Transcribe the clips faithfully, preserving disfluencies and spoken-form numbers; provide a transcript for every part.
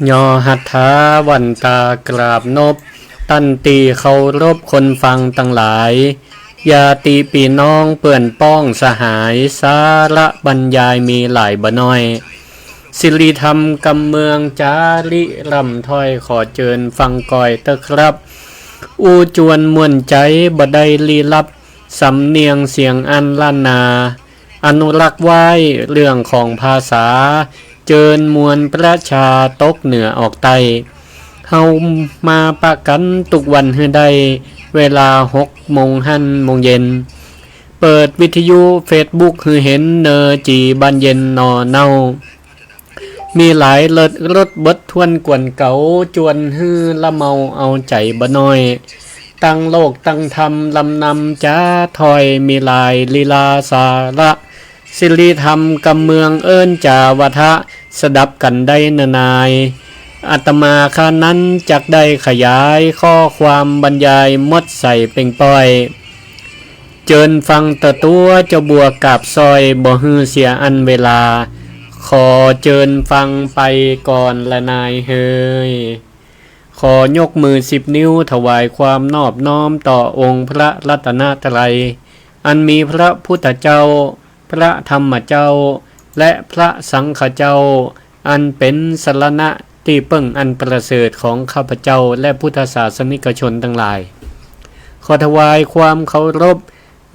ยอหัตถาวันตากราบนบ ต้านตี้เคารพคนฟังตังหลาย ญาติปี้น้องเปื้อนป้องสหาย สาระบรรยายมีหลายบ่น้อย สิริธรรมกำเมืองจาริร่ำถ้อย ขอเจิญฟังก้อยเต๊อะครับ อู้จวนม่วนใจ๋บ่ได้ลี้ลับ สำเนียงเสียงอันล้านนา อนุรักษ์ไว้เรื่องของภาษา เจิญมวลประชาตกเหนือออกใต้ เฮามาปะกั๋นกู้วันหื้อได้ เวลาหกโมงหั้นโมงเย็น เปิดวิทยุเฟซบุ๊กหื้อหันเน่อ จี๋บานเย็นหน่อเน่า มีหลายเลิศรสบททวนกวนเก๋า จวนหื้อละเมาเอาใจ๋บ่น้อย ตั้งโลกตั้งธรรมลำนำจ๋าถ้อย มีหลายลีลาสาระ สิริธรรมกำเมืองเอิ้นจ๋าวาทะ สดับกั๋นได้เน่อนาย อาตมาข้านั้นจักได้ขยาย ข้อความบรรยายหมดใส่เป่งป้อย เจิญฟังเต๊อะตั๋วเจ้าบัวกาบซ้อย บ่หื้อเสียอันเวลา ขอเจิญฟังไปก่อนละนายเฮย ขอยกมือสิบนิ้วถวายความนอบน้อมต่อองค์พระรัตนตรัย อันมีพระพุทธเจ้า พระธรรมเจ้า และพระสังฆเจ้า อันเป๋นสรณะตี้เปิ้งอันประเสริฐของข้าพเจ้า และพุทธศาสนิกชนตังหลาย ขอถวายความเคารพ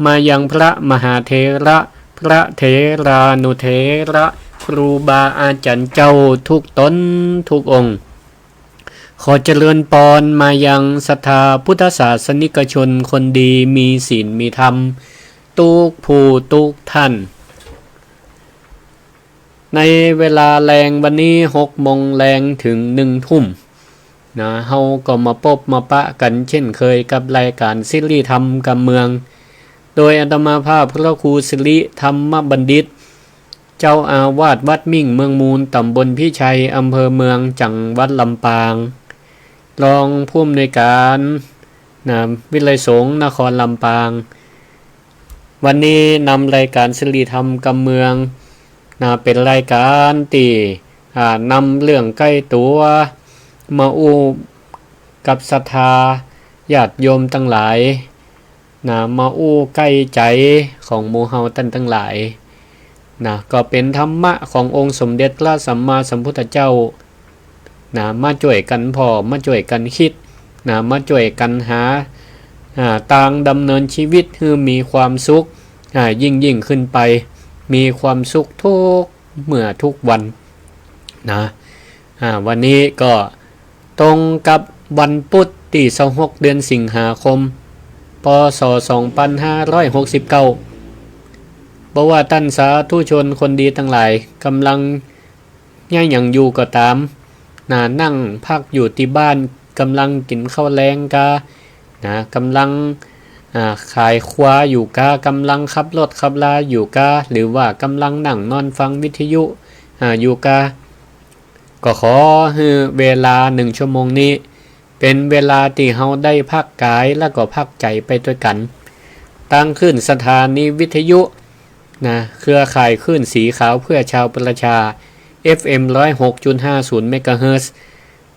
มายังพระมหาเถระ พระเถรานุเถระ ครูบาอาจ๋ารย์เจ้าทุกต๋นทุกองค์ ขอเจริญปอนมายังศรัทธาพุทธศาสนิกชนคนดีมีศีลมีธรรม กู้ผู้กู้ต้าน ในเวลาแลงวันนี้ หกโมงแลงเถิงหนึ่งทุ่ม นะ เฮาก็มาปบมาปะกั๋นเจ้นเคยกับรายก๋านสิริธรรมกำเมือง โดยอาตมาภาพพระครูสิริธรรมบัณฑิต เจ้าอาวาสวัดมิ่งเมืองมูล ต๋ำบลพิชัย อำเภอเมือง จังหวัดลำปาง รองผู้อำนวยก๋าน นะ วิทยาลัยสงฆ์นครลำปาง วันนี้นำรายก๋านสิริธรรมกำเมือง นะ เป๋นรายก๋านตี้ อ่า นำเรื่องใก้ตั๋วมาอู้กับศรัทธาญาติโยมตังหลาย นะ มาอู้ใก้ใจ๋ของหมู่เฮาต้านตังหลาย นะ ก็เป๋นธรรมะขององค์สมเด็จพระสัมมาสัมพุทธเจ้า นะ มาจ้วยกั๋นผ่อ มาจ้วยกั๋นกึ๊ด นะ มาจ้วยกั๋นหา อ่า ตางดำเนินชีวิตหื้อมีความสุข อ่า ยิ่งๆ ขึ้นไป มีความสุขกู้เมื่อกู้วัน นะ อ่า วันนี้ก็ตรงกับวันพุธตี้ซาวหก เดือนสิงหาคม ป.ศ. สองปันห้าร้อยหกสิบเก้า บ่ว่าต้านสาธุชนคนดีตังหลาย ก่ำลัง เยียะหยังอยู่ก็ต๋าม นะ นั่งพักอยู่ตี้บ้าน ก่ำลังกิ๋นข้าวแลงกา นะ ก่ำลัง อ่า ขายครัวอยู่กา ก่ำลังขับรถขับลาอยู่กา หรือว่าก่ำลังนั่งนอนฟังวิทยุ อ่า อยู่กา ก็ขอหื้อเวลาหนึ่งชั่วโมงนี้ เป๋นเวลาตี้เฮาได้พักก๋าย แล้วก็พักใจ๋ไปตวยกั๋น ตางคลื่นสถานีวิทยุ นะ เครือข่ายคลื่นสีขาวเพื่อชาวประชา เอฟเอ็ม ร้อยหกจุดห้าศูนย์ เมกะเฮิรตซ์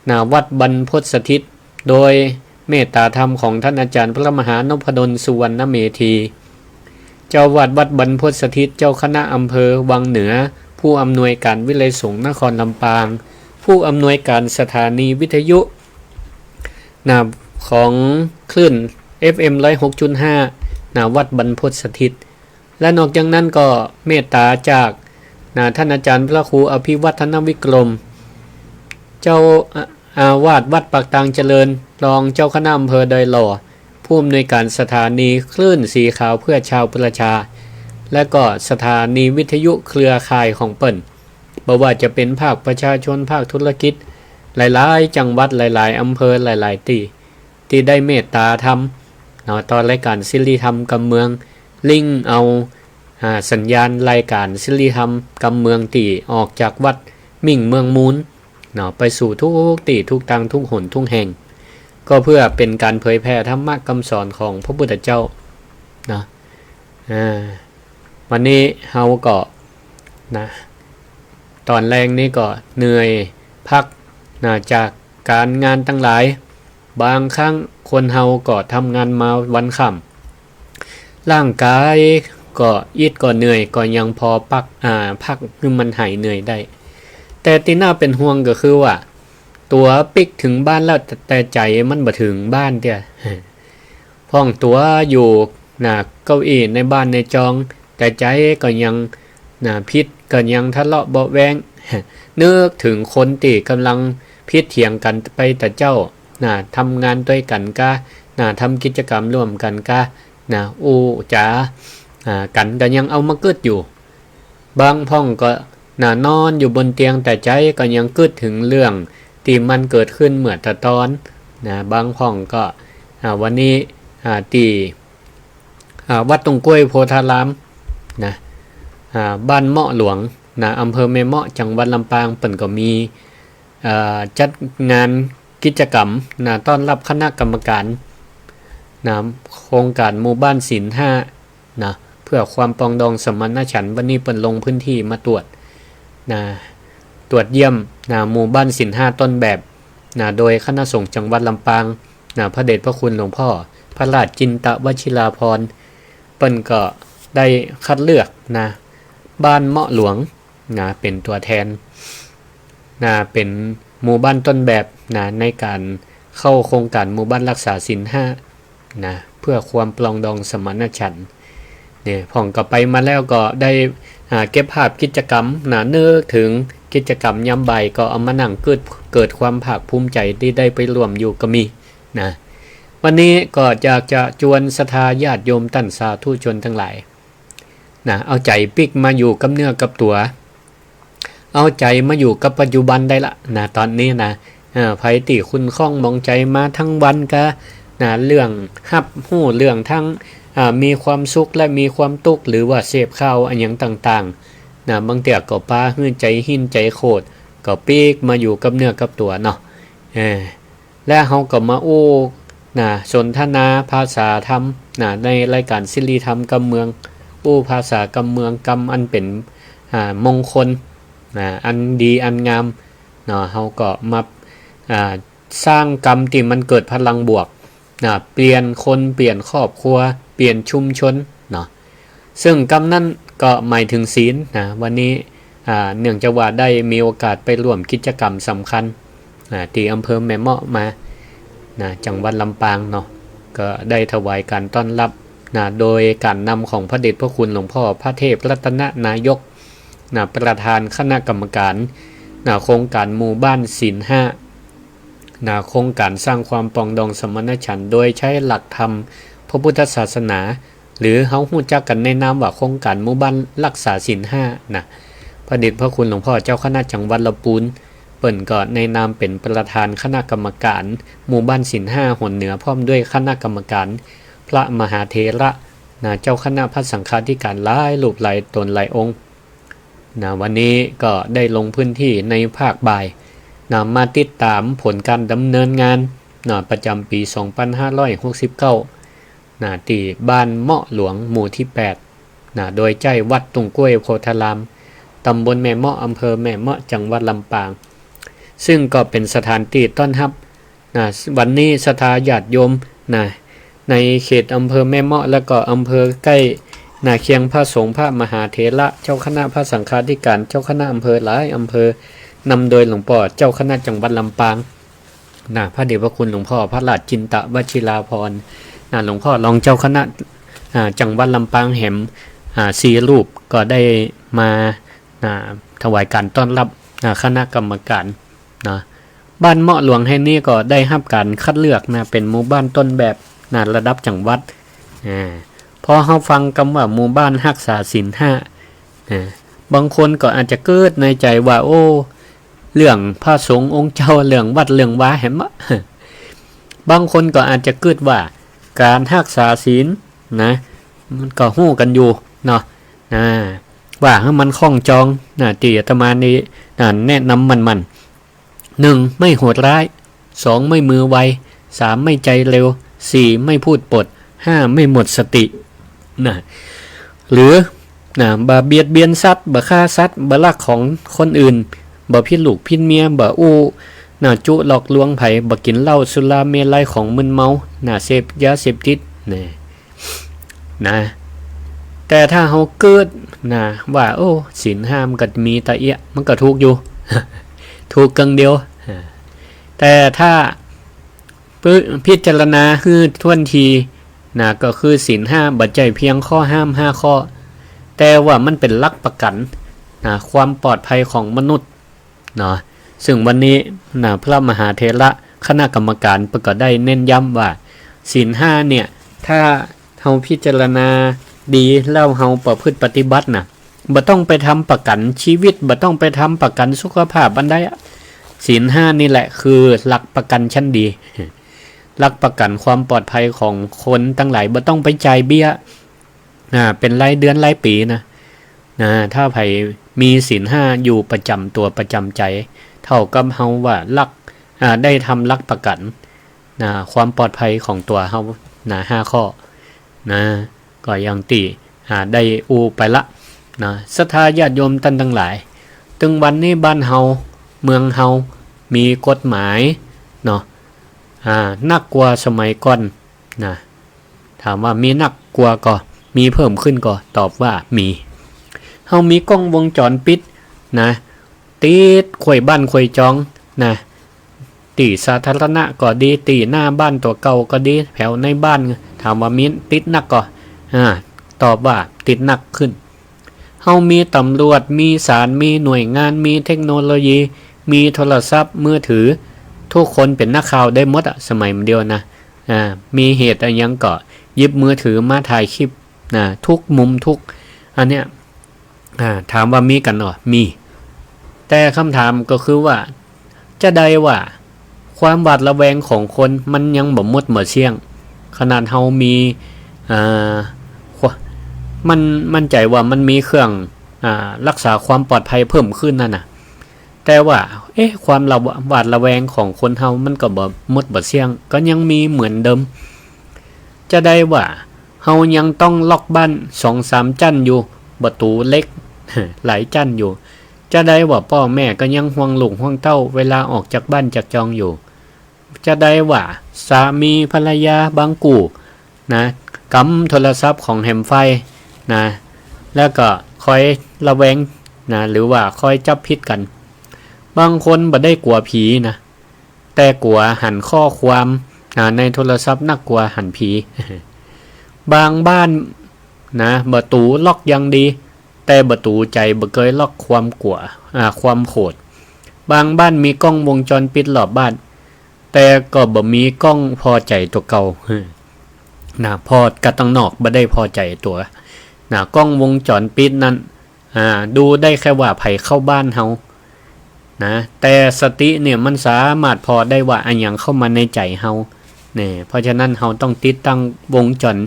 นะ วัดบรรพตสถิต โดยเมตตาธรรมของท่านอาจ๋ารย์พระมหานพดล สุวรรณเมธี เจ้าอาวาสวัดบรรพตสถิต เจ้าคณะอำเภอวังเหนือ ผู้อำนวยก๋านวิทยาลัยสงฆ์นครลำปาง ผู้อำนวยก๋านสถานีวิทยุ นะ ของคลื่น เอฟเอ็ม ร้อยหกจุดห้า นะ วัดบรรพตสถิต และนอกจากนั้นก็เมตตาจาก นะ ท่านอาจ๋ารย์พระครูอภิวัฒนวิกรม เจ้าอาวาสวัดปากตางเจริญ รองเจ้าคณะอำเภอดอยหล่อ ผู้อำนวยก๋านสถานีคลื่นสีขาวเพื่อชาวประชา และก็สถานีวิทยุเครือข่ายของเปิ้น บ่ว่าจะเป๋นภาคประชาชน ภาคธุรกิจ หลายๆ จังหวัด หลายๆ อำเภอ หลายๆ ตี้ ตี้ได้เมตตาธรรม เนาะ ต่อรายก๋านสิริธรรมกำเมือง ลิงก์เอา อ่า สัญญาณรายก๋านสิริธรรมกำเมืองตี้ออกจากวัดมิ่งเมืองมูล เนาะ ไปสู่กู้ตี้กู้ตางกู้หนกู้แห่ง ก็เพื่อเป๋นก๋านเผยแผ่ธรรมะกำสอนของพระพุทธเจ้า เนาะ อ่า วันนี้เฮาก็ นะ ต๋อนแลงนี้ก็เหนื่อยพัก นะ จากก๋านงานตังหลาย บางครั้งคนเฮาก็ทำงานมาวันค่ำ ร่างก๋ายก็อิดก็เหนื่อย ก็ยังปอปัก อ่า พักหื้อมันหายเหนื่อยได้ แต่ตี้น่าเป๋นห่วงก็คือว่า ตั๋วปิ๊กเถิงบ้านแล้ว แต่ใจ๋มันบ่เถิงบ้านเตื้อ พ่องตั๋วอยู่ นะ เก้าอี้ในบ้านในจอง แต่ใจ๋ก็ยัง นะ ผิด ก็ยังทะเลาะเบาะแว้ง นึกเถิงคนตี้ก่ำลังผิดเถียงกั๋นไปตะเจ๊า นะ ทำงานตวยกั๋นก้า นะ ทำกิจกรรมร่วมกั๋นก้า นะ อู้จ๋า อ่า กั๋นก็ยังเอามากึ๊ดอยู่ บางพ่องก็ นะ นอนอยู่บนเตียง แต่ใจ๋ก็ยังกึ๊ดเถิงเรื่องตี้มันเกิดขึ้นเมื่อตะตอน นะ บางพ่องก็ อ่า วันนี้ อ่า ตี้ อ่า วัดต้งกล้วยโพธาราม นะ อ่า บ้านเมาะหลวง นะ อำเภอแม่เมาะ จังหวัดลำปาง เปิ้นก็มี อ่า จัดงานกิจกรรม นะ ต้อนรับคณะกรรมการ นะ โครงก๋านหมู่บ้านศีลห้า นะ เพื่อความปรองดองสมณฉันท์ วันนี้เปิ้นลงพื้นที่มาตรวจ นะ ตรวจเยี่ยม นะ หมู่บ้านศีลห้าต้นแบบ นะ โดยคณะสงฆ์จังหวัดลำปาง นะ พระเดชพระคุณหลวงพ่อพระราชจินตวชิราภรณ์ เปิ้นก็ได้คัดเลือก นะ บ้านเมาะหลวง นะ เป๋นตั๋วแทน นะ เป๋นหมู่บ้านต้นแบบ นะ ในก๋านเข้าโครงก๋านหมู่บ้านรักษาศีลห้า นะ เพื่อความปรองดองสมณฉันท์ เนี่ย พ่องก็ไปมาแล้วก็ได้ อ่า เก็บภาพกิจกรรม นะ นึกเถิงกิจกรรมยามบ่าย ก็เอามานั่งกึ๊ด เกิดความภาคภูมิใจ๋ตี้ได้ไปร่วมอยู่ก็มี นะ วันนี้ก็อยากจะจวนศรัทธาญาติโยมต้านสาธุชนตังหลาย นะ เอาใจ๋ปิ๊กมาอยู่กับเนื้อกับตั๋ว เอาใจ๋มาอยู่กับปัจจุบันได้ละ นะ ตอนนี้นะ เอ่อ ใผตี้ขุ่นข้องหมองใจ๋มาตึงวันก้า นะ เรื่องฮับฮู้เรื่องตึง อ่า มีความสุขและมีความตุ๊กข์ หรือว่าเสพข่าวอะหยังต่างๆ นะ บางเตื้อก็ปาหื้อใจ๋หิ้นใจ๋โขด ก็ปิ๊กมาอยู่กับเนื้อกับตั๋วเนาะ เออ และเฮาก็มาอู้ นะ สนทนาภาษาธรรม นะ ในรายก๋านสิริธรรมกำเมือง อู้ภาษากำเมือง กำอันเป๋น อ่า มงคล นะ อันดีอันงาม เนาะ เฮาก็มา อ่า สร้างกำตี้มันเกิดพลังบวก นะ เปลี่ยนคน เปลี่ยนครอบครัว เปลี่ยนชุมชน เนาะ ซึ่งกำนั้นก็หมายเถิงศีล นะ วันนี้ อ่า เนื่องจากว่าได้มีโอกาสไปร่วมกิจกรรมสำคัญ นะ ตี้อำเภอแม่เมาะมา นะ จังหวัดลำปางเนาะ ก็ได้ถวายก๋านต้อนรับ นะ โดยก๋านนำของพระเดชพระคุณหลวงพ่อพระเทพรัตนนายก นะ ประธานคณะกรรมการ นะ โครงก๋านหมู่บ้านศีลห้า นะ โครงก๋านสร้างความปรองดองสมณฉันท์ โดยใจ๊หลักธรรมพระพุทธศาสนา หรือเฮาฮู้จักกั๋นในนามว่าโครงก๋านหมู่บ้านรักษาศีลห้า นะ พระเดชพระคุณหลวงพ่อเจ้าคณะจังหวัดละปูน เปิ้นก็ในนามเป๋นประธานคณะกรรมการหมู่บ้านศีลห้าหนเหนือ พร้อมด้วยคณะกรรมการพระมหาเถระ นะ เจ้าคณะพระสังฆาธิการหลายรูปหลายต๋นหลายองค์ นะ วันนี้ก็ได้ลงพื้นที่ในภาคบ่าย นะ มาติดต๋ามผลก๋านดำเนินงาน นะ ประจ๋ำปี๋สองปันห้าร้อยหกสิบเก้า นะ ตี้บ้านเมาะหลวงหมู่ตี้แปด นะ โดยใจ๊วัดต้งกล้วยโพธาราม ตำบลแม่เมาะ อำเภอแม่เมาะ จังหวัดลำปาง ซึ่งก็เป๋นสถานตี้ต้อนฮับ นะ วันนี้ศรัทธาญาติโยม นะ ในเขตอำเภอแม่เมาะ แล้วก็อำเภอใก้ นะ เคียง พระสงฆ์พระมหาเถระ เจ้าคณะพระสังฆาธิการ เจ้าคณะอำเภอหลายอำเภอ นำโดยหลวงป้อเจ้าคณะจังหวัดลำปาง นะ พระเดชพระคุณหลวงพ่อพระราชจินตวชิราภรณ์ นะ หลวงพ่อรองเจ้าคณะ อ่า จังหวัดลำปางแหม อ่า สี่รูปก็ได้มา นะ ถวายก๋านต้อนฮับ นะ คณะกรรมการ นะ บ้านเมาะหลวงแห่งนี้ก็ได้ฮับก๋านคัดเลือก นะ เป๋นหมู่บ้านต้นแบบ นะ ระดับจังหวัด อ่า พอเฮาฟังกำว่าหมู่บ้านฮักษาศีลห้า นะ บางคนก็อาจจะกึ๊ดในใจ๋ว่า โอ้ เรื่องพระสงฆ์องค์เจ้า เรื่องวัดเรื่องวาแหมเนาะ บางคนก็อาจจะกึ๊ดว่าก๋านฮักษาศีล นะ มันก็ฮู้กั๋นอยู่เนาะ อ่า ว่าหื้อมันคล้องจอง นะ ตี้อาตมานี่ นะ แนะนำมั่นๆ หนึ่ง ไม่โหดร้าย สอง ไม่มือไว สาม ไม่ใจเร็ว สี่ ไม่พูดปด ห้า ไม่หมดสติ นะ หรือ นะ บ่เบียดเบียนสัตว์ บ่ฆ่าสัตว์ บ่ลักของคนอื่น บ่ผิดลูกผิดเมีย บ่อู้ นะ จุหลอกลวงใผ บ่กิ๋นเหล้าสุราเมรัยของมึนเมา นะ เสพยาเสพติด นะ นะ แต่ถ้าเฮาเกิด นะ ว่า โอ้ ศีลห้ามันก็มีตะเอี้ยะ มันก็ถูกอยู่ ถูกเกิ่งเดียว อ่า แต่ถ้า พิ- พิจารณาหื้อถ้วนที นะ ก็คือศีลห้าบ่ใจ้เพียงข้อห้ามห้าข้อ แต่ว่ามันเป๋นหลักประกั๋น นะ ความปลอดภัยของมนุษย์ เนาะ ซึ่งวันนี้ นะ พระมหาเถระคณะกรรมการเปิ้นก็ได้เน้นย้ำว่า ศีลห้าเนี่ย ถ้าเฮาพิจารณาดีแล้วเฮาประพฤติปฏิบัตินะ บ่ต้องไปทำประกั๋นชีวิต บ่ต้องไปทำประกั๋นสุขภาพอันใดอะ ศีลห้านี่แหละคือหลักประกั๋นชั้นดี หลักประกั๋นความปลอดภัยของคนตังหลาย บ่ต้องไปจ่ายเบี้ย อ่า เป๋นรายเดือนรายปี๋นะ นะ ถ้าใผมีศีลห้าอยู่ประจ๋ำตั๋วประจ๋ำใจ๋ เท่ากับเฮาว่าหลัก อ่า ได้ทำหลักประกั๋น นะ ความปลอดภัยของตั๋วเฮา นะ ห้าข้อ นะ ก็อย่างตี้ อ่า ได้อู้ไปละ นะ ศรัทธาญาติโยมต้านตังหลาย ตึงวันนี้บ้านเฮา เมืองเฮา มีกฎหมาย เนาะ อ่า นักกว่าสมัยก่อน นะ ถามว่ามีนักกว่าก่อ มีเพิ่มขึ้นก่อ ตอบว่ามี เฮามีกล้องวงจรปิด นะ ติดควยบ้านควยจอง นะ ตี้สาธารณะก็ดี ตี้หน้าบ้านตั๋วเก่าก็ดี แถวในบ้าน ถามว่ามีติดนักก่อ อ่า ตอบว่าติดนักขึ้น เฮามีตำรวจ มีศาล มีหน่วยงาน มีเทคโนโลยี มีโทรศัพท์มือถือ ทุกคนเป๋นนักข่าวได้หมดอะ สมัยเดียวนะ อ่า มีเหตุอะหยังก็หยิบมือถือมาถ่ายคลิป นะ ทุกมุมทุก อันเนี้ย อ่า ถามว่ามีกั๋นเหรอ มี แต่กำถามก็คือว่า จะใดว่า ความหวาดระแวงของคนมันยังบ่หมดบ่เสี้ยง ขนาดเฮามี อ่า คว- มั่น- มั่นใจ๋ว่ามันมีเครื่อง อ่า รักษาความปลอดภัยเพิ่มขึ้นนั่นน่ะ แต่ว่า เอ๊ะ ความระ- หวาดระแวงของคนเฮามันก็บ่หมดบ่เสี้ยง ก็ยังมีเหมือนเดิม จะใดว่า เฮายังต้องล็อกบ้านสองสามจั้นอยู่ ประตู๋เหล็ก หลายจั้นอยู่ จะใดว่าป้อแม่ก็ยังห่วงลูกห่วงเต้า เวลาออกจากบ้านจากจองอยู่ จะใดว่าสามีภรรยาบางกู้ นะ กำโทรศัพท์ของแหมฝ่าย นะ แล้วก็คอยระแวง นะ หรือว่าคอยจับผิดกั๋น บางคนบ่ได้กั๋วผีนะ แต่กั๋วหันข้อความ อ่า ในโทรศัพท์นักกั๋วหันผี บางบ้าน นะ ประตู๋ล็อกอย่างดี แต่ประตู๋ใจ๋บ่เกยล็อก ความกั๋ว อ่า ความโขด บางบ้านมีกล้องวงจรปิดรอบบ้าน แต่ก็บ่มีกล้องผ่อใจ๋ตั๋วเก่า นะ ผ่อกั๋นตังนอก บ่ได้ผ่อใจ๋ตั๋ว นะ กล้องวงจรปิดนั้น อ่า ดูได้แค่ว่าใผเข้าบ้านเฮา นะ แต่สติเนี่ยมันสามารถผ่อได้ว่าอะหยังเข้ามาในใจ๋เฮา เนี่ย เพราะฉะนั้นเฮาต้องติดตั้งวงจร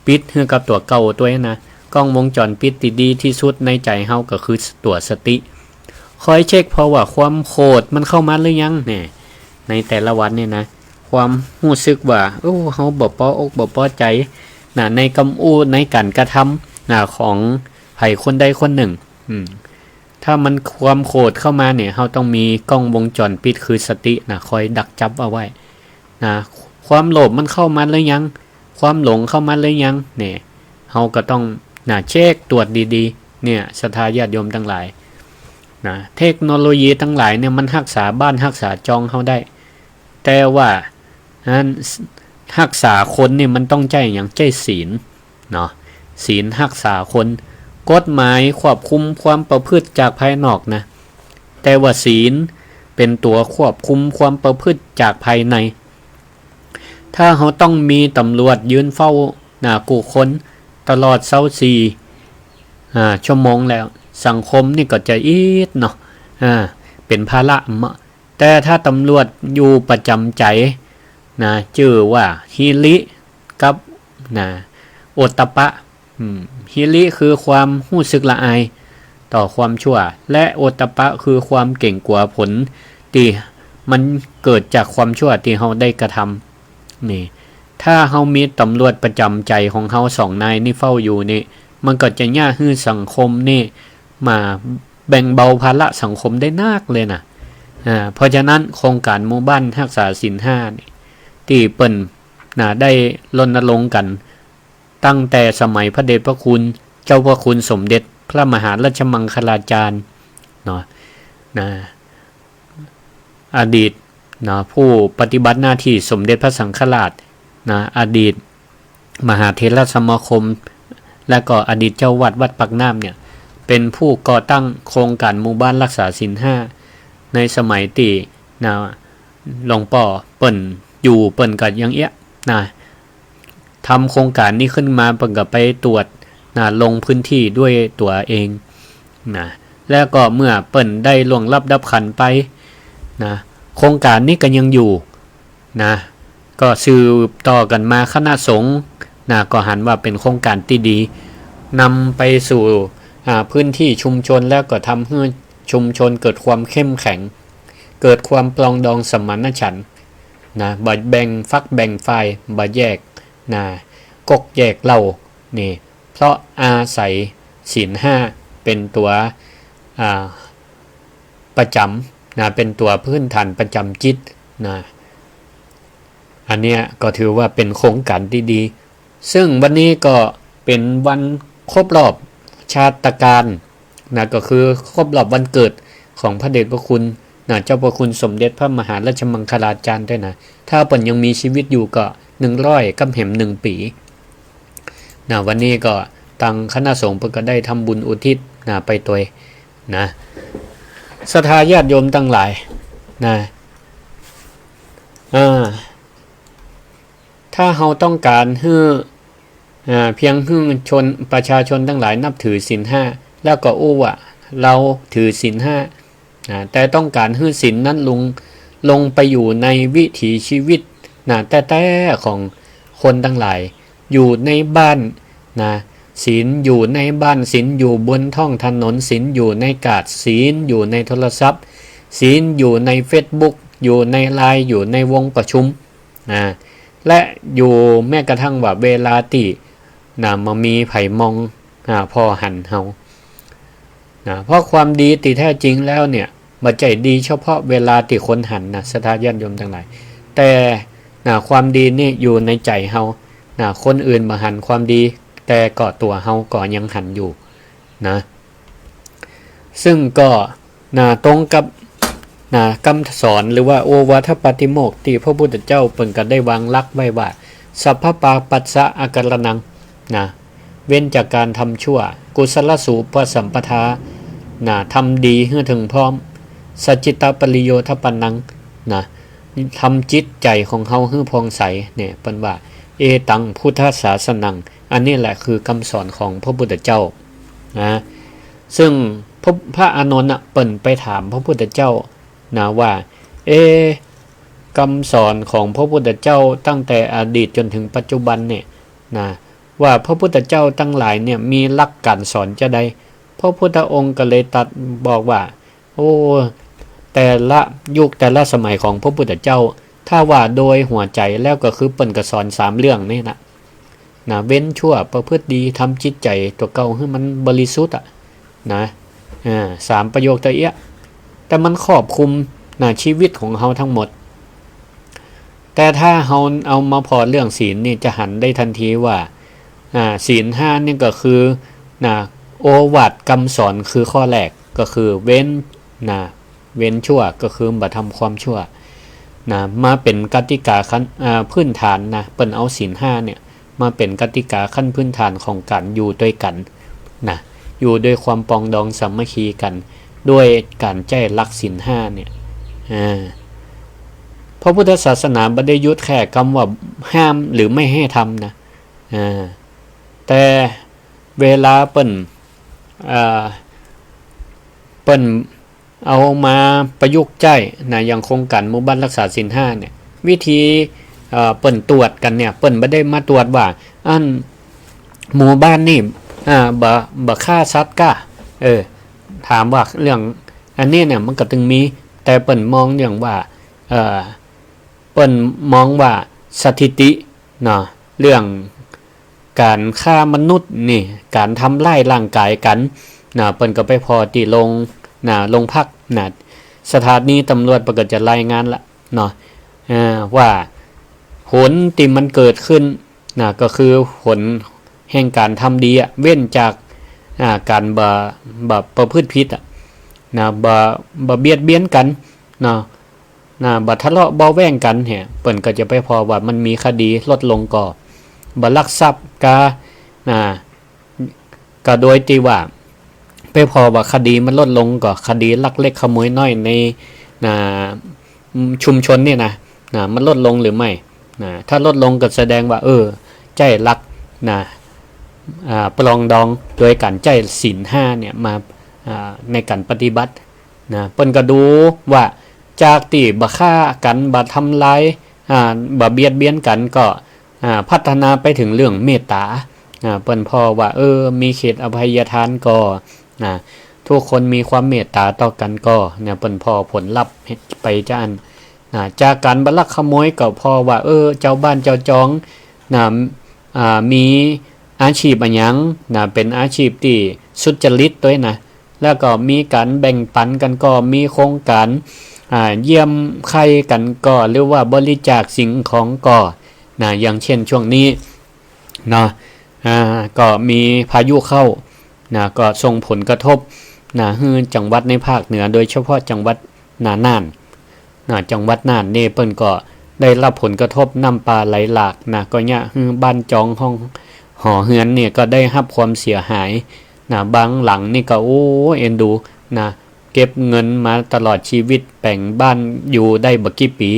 ปิดหื้อกับตั๋วเก่าตวยนะ กล้องวงจรปิดตี้ดีตี้สุดในใจ๋เฮาก็คือตั๋วสติ คอยเช็คผ่อว่าความโขดมันเข้ามาหรือยัง เนี่ย ในแต่ละวันเนี่ยนะ ความฮู้สึกว่า โอ้ เฮาบ่ปออกบ่ปอใจ๋ นะ ในกำอู้ในก๋านกระทำ นะ ของใผคนใดคนนึ่ง อืม ถ้ามันความโขดเข้ามาเนี่ย เฮาต้องมีกล้องวงจรปิดคือสตินะ คอยดักจับเอาไว้ นะ ความโลภมันเข้ามาหรือยัง ความหลงเข้ามาหรือยัง เนี่ย เฮาก็ต้อง นะ เช็คตรวจดีๆ เนี่ย ศรัทธาญาติโยมตังหลาย นะ เทคโนโลยีตังหลายเนี่ยมันฮักษาบ้านฮักษาจองเฮาได้ แต่ว่า อัน ฮักษาคนนี่มันต้องใจ๊หยัง ใจ๊ศีล เนาะ ศีลฮักษาคน กฎหมายควบคุมความประพฤติจากภายนอกนะ แต่ว่าศีลเป๋นตั๋วควบคุมความประพฤติจากภายใน ถ้าเฮาต้องมีตำรวจยืนเฝ้า นะ กู้คนตลอดซาวสี่ อ่า ชั่วโมงแล้ว สังคมนี่ก็จะอิดเนาะ อ่า เป๋นภาระเมาะ แต่ถ้าตำรวจอยู่ประจ๋ำใจ๋ นะ จื้อว่าฮิริกับ นะ โอตตัปปะ อืม ฮิริคือความฮู้สึกละอายต่อความชั่ว และโอตตัปปะคือความเก๋งกั๋วผลตี้มันเกิดจากความชั่วตี้เฮาได้กระทำ นี่ ถ้าเฮามีตำรวจประจ๋ำใจ๋ของเฮาสองนายนี่เฝ้าอยู่นี่ มันก็จะเยียะหื้อสังคมนี่มาแบ่งเบาภาระสังคมได้นักเลยนะ อ่า เพราะฉะนั้นโครงก๋านหมู่บ้านฮักษาศีลห้านี่ ตี้เปิ้น นะ ได้รณรงค์กั๋น ตั้งแต่สมัยพระเดชพระคุณ เจ้าพระคุณสมเด็จพระมหาราชมังคลาจารย์ เนาะ นะ อดีต นะ ผู้ปฏิบัติหน้าที่สมเด็จพระสังฆราช นะ อดีตมหาเถรสมาคม และก็อดีตเจ้าวัดวัดปากน้ำเนี่ย เป๋นผู้ก่อตั้งโครงก๋านหมู่บ้านฮักษาศีลห้า ในสมัยตี้ นะ หลวงป้อเปิ้นอยู่ เปิ้นก็ยังเอี้ย นะ ทำโครงก๋านนี้ขึ้นมา เปิ้นก็ไปตรวจ นะ ลงพื้นที่ด้วยตั๋วเอง นะ แล้วก็เมื่อเปิ้นได้ล่วงลับดับขันไป นะ โครงก๋านนี้ก็ยังอยู่ นะ ก็สืบต่อกั๋นมา คณะสงฆ์ นะ ก็หันว่าเป๋นโครงก๋านตี้ดี นำไปสู่ อ่า พื้นที่ชุมชน แล้วก็ทำหื้อชุมชนเกิดความเข้มแข็ง เกิดความปรองดองสมานฉันท์ นะ บ่แบ่งฝักแบ่งฝ่าย บ่แยก นะ ก๊กแยกเหล้า นี่ เพราะอาศัยศีลห้าเป๋นตั๋ว อ่า ประจ๋ำ นะ เป๋นตั๋วพื้นฐานประจ๋ำจิต นะ อันเนี้ยก็ถือว่าเป๋นโครงก๋านตี้ดี ซึ่งวันนี้ก็เป๋นวันครบรอบชาตกาล นะ ก็คือครบรอบวันเกิดของพระเดชพระคุณ นะ เจ้าพระคุณสมเด็จพระมหาราชมังคลาจารย์ด้วยนะ ถ้าเปิ้นยังมีชีวิตอยู่ก็หนึ่งร้อยกับแหมหนึ่งปี๋ นะ วันนี้ก็ตางคณะสงฆ์เปิ้นก็ได้ทำบุญอุทิศ นะ ไปตวย นะ ศรัทธาญาติโยมตังหลาย นะ อ่า ถ้าเฮาต้องก๋านหื้อ อ่า เพียงหื้อชน ประชาชนตังหลายนับถือศีลห้า แล้วก็อู้ว่าเฮาถือศีลห้า นะ แต่ต้องก๋านหื้อศีลนั้นลง ลงไปอยู่ในวิถีชีวิต นะ แต๊ๆ ของคนตังหลาย อยู่ในบ้าน นะ ศีลอยู่ในบ้าน ศีลอยู่บนท้องถนน ศีลอยู่ในกาด ศีลอยู่ในโทรศัพท์ ศีลอยู่ในเฟซบุ๊ก อยู่ในไลน์ อยู่ในวงประชุม นะ และอยู่แม้กระทั่งว่าเวลาตี้ นะ บ่มีใผมอง อ่า ผ่อหันเฮา นะ เพราะความดีตี้แท้จริงแล้วเนี่ย บ่ใจ้ดีเฉพาะเวลาตี้คนหันนะ ศรัทธาญาติโยมตังหลาย แต่ นะ ความดีนี่อยู่ในใจ๋เฮา นะ คนอื่นบ่หันความดี แต่ก็ตั๋วเฮาก็ยังหันอยู่ นะ ซึ่งก็ นะ ตรงกับ นะ กำสอนหรือว่าโอวาทปาติโมกข์ตี้พระพุทธเจ้าเปิ้นก็ได้วางหลักไว้ว่า สัพพปาปัสสะอาการะณัง นะ เว้นจากการทำชั่ว กุศลสูปสัมปทา นะ ทำดีหื้อเถิงพร้อม สัจจิตปริโยทปปันนัง นะ ทำจิตใจ๋ของเฮาหื้อผ่องใส เนี่ย เปิ้นว่า เอตังพุทธศาสนัง อันนี้แหละคือกำสอนของพระพุทธเจ้า นะ ซึ่งพระ พระอานนท์น่ะ เปิ้นไปถามพระพุทธเจ้า นะ ว่า เอ๊ะ กำสอนของพระพุทธเจ้าตั้งแต่อดีตจนถึงปัจจุบันเนี่ย นะ ว่าพระพุทธเจ้าตังหลายเนี่ยมีหลักก๋านสอนจาใด พระพุทธองค์ก็เลยตรัสบอกว่า โอ้ แต่ละยุคแต่ละสมัยของพระพุทธเจ้า ถ้าว่าโดยหัวใจ๋แล้วก็คือเปิ้นก็สอนสามเรื่องนี่นะ นะ เว้นชั่วประพฤติดี ทำจิตใจ๋ตั๋วเก่าหื้อมันบริสุทธิ์อะ นะ อ่า สามประโยคตะเอี้ย แต่มันครอบคลุม นะ ชีวิตของเฮาทั้งหมด แต่ถ้าเฮาเอามาผ่อเรื่องศีลนี่จะหันได้ทันทีว่า อ่า ศีลห้านี่ก็คือ นะ โอวาทกำสอนคือข้อแรกก็คือเว้น นะ เว้นชั่วก็คือบ่ทำความชั่ว นะ มาเป๋นกติกาขั้น อ่า พื้นฐานนะ เปิ้นเอาศีลห้าเนี่ย มาเป๋นกติกาขั้นพื้นฐานของก๋านอยู่ตวยกั๋น นะ อยู่ด้วยความปรองดองสามัคคีกั๋น ด้วยก๋านใจ๊หลักศีลห้าเนี่ย อ่า พระพุทธศาสนาบ่ได้หยุดแค่กำว่าห้ามหรือไม่ให้ทำนะ อ่า แต่เวลาเปิ้น อ่า เปิ้น เอามาประยุกต์ใจ๊นะ อย่างโครงก๋านหมู่บ้านฮักษาศีลห้าเนี่ย วิธี เอ่อ เปิ้นตรวจกั๋นเนี่ย เปิ้นบ่ได้มาตรวจว่า อันหมู่บ้านนี่ อ่า บ่ บ่ฆ่าสัตว์ก้า เออ ถามว่าเรื่องอันนี้เนี่ยมันก็ตึงมี แต่เปิ้นมองเรื่องว่า เอ่อ เปิ้นมองว่าสถิติเนาะ เรื่อง ก๋านฆ่ามนุษย์นี่ ก๋านทำร้ายร่างก๋ายกั๋น นะ เปิ้นก็ไปผ่อตี้โรง นะ โรงพัก นะ เ สถานีตำรวจเปิ้นก็จะรายงานละเนาะ อ่า ว่าผลตี้มันเกิดขึ้นนะ ก็คือผลแห่งก๋านทำดีอะ เว้นจาก อ่า ก๋านบ่ บ่ประพฤติผิดอะนะ บ่ บ่เบียดเบียนกั๋นเนาะ นะ บ่ทะเลาะเบาะแว้งกั๋นแหม เปิ้นก็จะไปผ่อว่ามันมีคดีลดลงก่อ บ่ลักทรัพย์กา นะ ก็โดยตี้ว่าไปผ่อว่าคดีมันลดลงก่อ คดีลักเล็กขโมยน้อยใน นะ ชุมชนเนี่ยนะ นะ มันลดลงหรือไม่ นะ ถ้าลดลงก็แสดงว่า เออ ใจ้หลัก นะ อ่า ปรองดองโดยก๋านใจ๊ศีลห้าเนี่ยมา อ่า ในก๋านปฏิบัติ นะ เปิ้นก็ดูว่าจากตี้บ่ฆ่ากั๋น บ่ทำลาย อ่า บ่เบียดเบียนกั๋นก็ อ่า พัฒนาไปเถิงเรื่องเมตต๋า อ่า เปิ้นผ่อว่า เออ มีเขตอภัยทานก่อ นะ ทุกคนมีความเมตต๋าต่อกั๋นก่อ เนี่ย เปิ้นผ่อผลลัพธ์ไปจาอั้น นะ จากก๋านบ่ลักขโมยก็ผ่อว่า เออ เจ้าบ้านเจ้าจอง นะ อ่า มีอาชีพอะหยัง นะ เป๋นอาชีพตี้สุจริตตวยนะ แล้วก็มีก๋านแบ่งปั๋นกั๋นก่อ มีโครงก๋าน อ่า เยี่ยมไข้กั๋นก่อ หรือว่าบริจาคสิ่งของก่อ นะ อย่างเช่นช่วงนี้เนาะ อ่า ก็มีพายุเข้า นะ ก็ส่งผลกระทบ นะ หื้อจังหวัดในภาคเหนือ โดยเฉพาะจังหวัด นะ น่าน นะ จังหวัดน่านนี่เปิ้นก็ได้ฮับผลกระทบน้ำป่าไหลหลาก นะ ก็เยียะหื้อบ้านจองห้องหอเฮือนเนี่ยก็ได้ฮับความเสียหาย นะ บางหลังนี่ก็ โอ้ เอ็นดู นะ เก็บเงินมาตลอดชีวิต แป๋งบ้านอยู่ได้บ่กี่ปี๋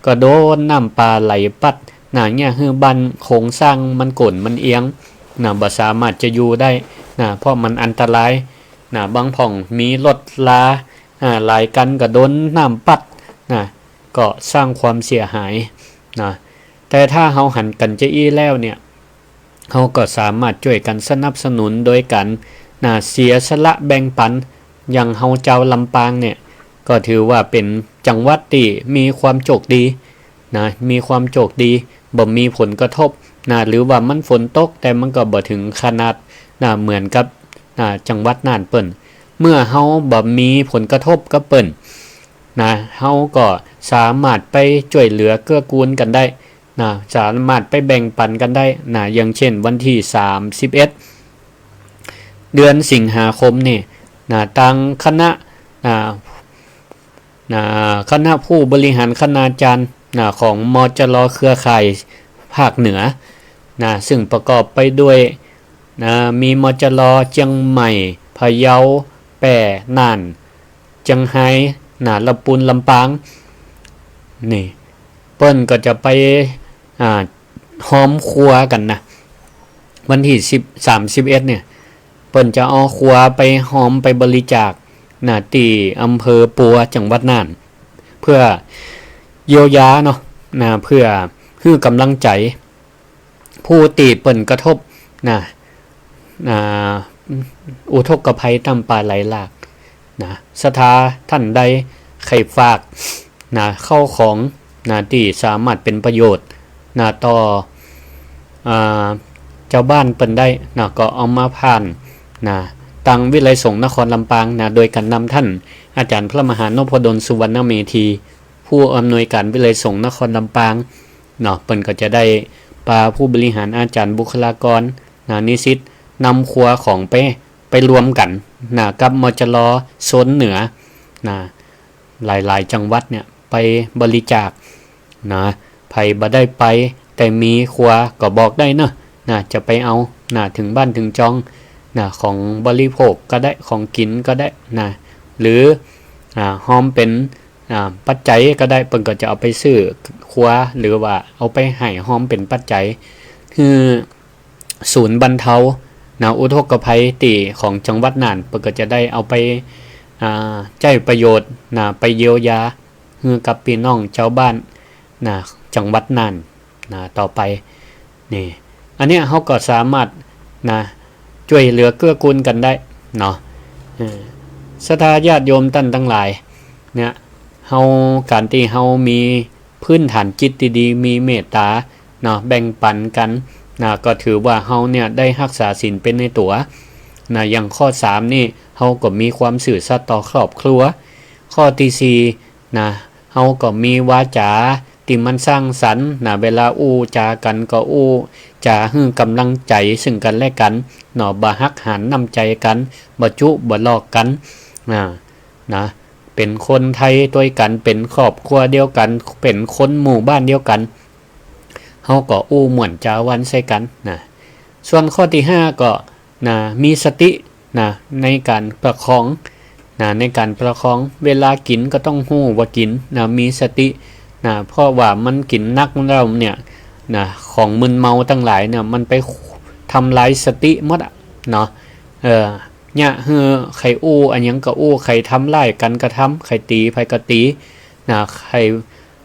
ก็โดนน้ำป่าไหลปั๊ด นะ เยียะหื้อบ้านโครงสร้างมันโก๋นมันเอียง นะ บ่สามารถจะอยู่ได้ นะ เพราะมันอันตราย นะ บางพ่องมีรถรา อ่า หลายคันก็โดนน้ำปั๊ด นะ ก็สร้างความเสียหาย นะ แต่ถ้าเฮาหันกั๋นจาอี้แล้วเนี่ย เฮาก็สามารถจ้วยกั๋นสนับสนุนโดยก๋าน นะ เสียสละแบ่งปั๋น อย่างเฮาจาวลำปางเนี่ย ก็ถือว่าเป๋นจังหวัดตี้มีความโจคดี นะ มีความโจคดี บ่มีผลกระทบ นะ หรือว่ามันฝนตก แต่มันก็บ่เถิงขนาด นะ เหมือนกับ นะ จังหวัดน่านเปิ้น เมื่อเฮาบ่มีผลกระทบกับเปิ้น นะ เฮาก็สามารถไปจ้วยเหลือเกื้อกูลกั๋นได้ นะ สามารถไปแบ่งปั๋นกั๋นได้ นะ อย่างเช่นวันตี้สามสิบเอ็ด เดือนสิงหาคมนี่ นะ ตางคณะ นะ นะ คณะผู้บริหารคณาจารย์ นะ ของ มจร เครือข่ายภาคเหนือ นะ ซึ่งประกอบไปด้วย นะ มี มจร เจียงใหม่ พะเยา แป้ น่าน เจียงไฮ้ นะ ลำปูน ลำปาง นี่ เปิ้นก็จะไป อ่า ฮอมครัวกั๋นนะ วันตี้สิบ สามสิบเอ็ดเนี่ย เปิ้นจะเอาครัวไปฮอมไปบริจาค นะ ตี้อำเภอปัว จังหวัดน่าน เพื่อเยียวยาเนาะ นะ เพื่อหื้อก๋ำลังใจ๋ ผู้ตี้เปิ้นกระทบ นะ อ่า อุทกภัยน้ำป่าไหลหลาก นะ ศรัทธาต้านใดใค่ฝาก นะ เข้าของ นะ ตี้สามารถเป๋นประโยชน์ นะ ต่อ อ่า จาวบ้านเปิ้นได้ นะ ก็เอามาผ่าน นะ ตางวิทยาลัยสงฆ์นครลำปาง นะ โดยก๋านนำต้านอาจ๋ารย์พระมหานพดล สุวรรณเมธี ผู้อำนวยก๋านวิทยาลัยสงฆ์นครลำปาง เนาะ เปิ้นก็จะได้ปาผู้บริหาร อาจ๋ารย์ บุคลากร นะ นิสิต นำครัวของไป ไปรวมกั๋น นะ กับ มจร โซนเหนือ นะ หลายๆ จังหวัดเนี่ย ไปบริจาค นะ ใผบ่ได้ไป แต่มีครัวก็บอกได้เนาะ นะ จะไปเอา นะ เถิงบ้านเถิงจอง นะ ของบริโภคก็ได้ ของกิ๋นก็ได้ นะ หรือ อ่า ฮอมเป๋น อ่า ปัจจัยก็ได้ เปิ้นก็จะเอาไปซื้อครัว หรือว่าเอาไปหื้อฮอมเป๋นปัจจัย หื้อศูนย์บรรเทา นะ อุทกภัยตี้ของจังหวัดน่าน เปิ้นก็จะได้เอาไป อ่า ใจ๊ประโยชน์ นะ ไปเยียวยา หื้อกับปี้น้องจาวบ้าน นะ จังหวัดน่าน นะ ต่อไป นี่ อันเนี้ยเฮาก็สามารถ นะ จ้วยเหลือเกื้อกูลกั๋นได้ เนาะ เออ ศรัทธาญาติโยมต้านตังหลาย เนี่ย เฮา ก๋านตี้เฮามีพื้นฐานจิตตี้ดี มีเมตต๋า เนาะ แบ่งปั๋นกั๋น นะ ก็ถือว่าเฮาเนี่ยได้ฮักษาศีลเป๋นในตั๋ว นะ อย่างข้อสามนี่ เฮาก็มีความซื่อสัตย์ต่อครอบครัว ข ข้อตี้สี่นะ เฮาก็มีวาจาตี้มันสร้างสรรค์นะ เวลาอู้จ๋ากั๋นก็อู้จ๋าหื้อก๋ำลังใจ๋ซึ่งกั๋นและกั๋นเนาะ บ่หักหาญน้ำใจ๋กั๋น บ่จุบ่ลอกกั๋นนะ นะ เป๋นคนไทยตวยกั๋น เป๋นครอบครัวเดียวกั๋น เป๋นคนหมู่บ้านเดียวกั๋น เฮาก็อู้ม่วนจ๋าหวานใส่กั๋นนะ ส่วนข้อตี้ห้าก็ นะ มีสตินะ ในก๋านประคองนะ ในก๋านประคอง เวลากิ๋นก็ต้องฮู้ว่ากิ๋นนะ มีสตินะ เพราะว่ามันกิ๋นนักแล้วเนี่ยนะ ของมึนเมาตังหลายเนี่ย มันไปทำลายสติหมดอะเนาะ เออ เยียะหื้อใผอู้อะหยังก็อู้ ใผทำร้ายกั๋นก็ทำ ใผตี๋ใผก็ตี๋นะ ใผ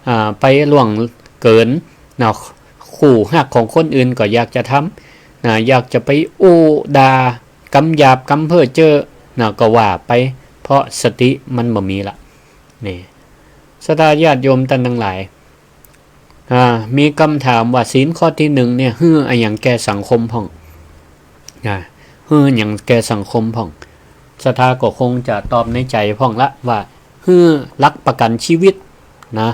อ่า ไปล่วงเกินนะ คู่ฮักของคนอื่นก็อยากจะทำนะ อยากจะไปอู้ด่า กำหยาบกำเพ้อเจ้อนะ ก็ว่าไป เพราะสติมันบ่มีละ นี่ ศรัทธาญาติโยมต้านตังหลาย อ่า มีกำถามว่าศีลข้อตี้หนึ่งเนี่ย หื้ออะหยังแก่สังคมพ่อง นะ หื้อหยังแก่สังคมพ่อง ศรัทธาก็คงจะตอบในใจ๋พ่องละว่า หื้อหลักประกั๋นชีวิตนะ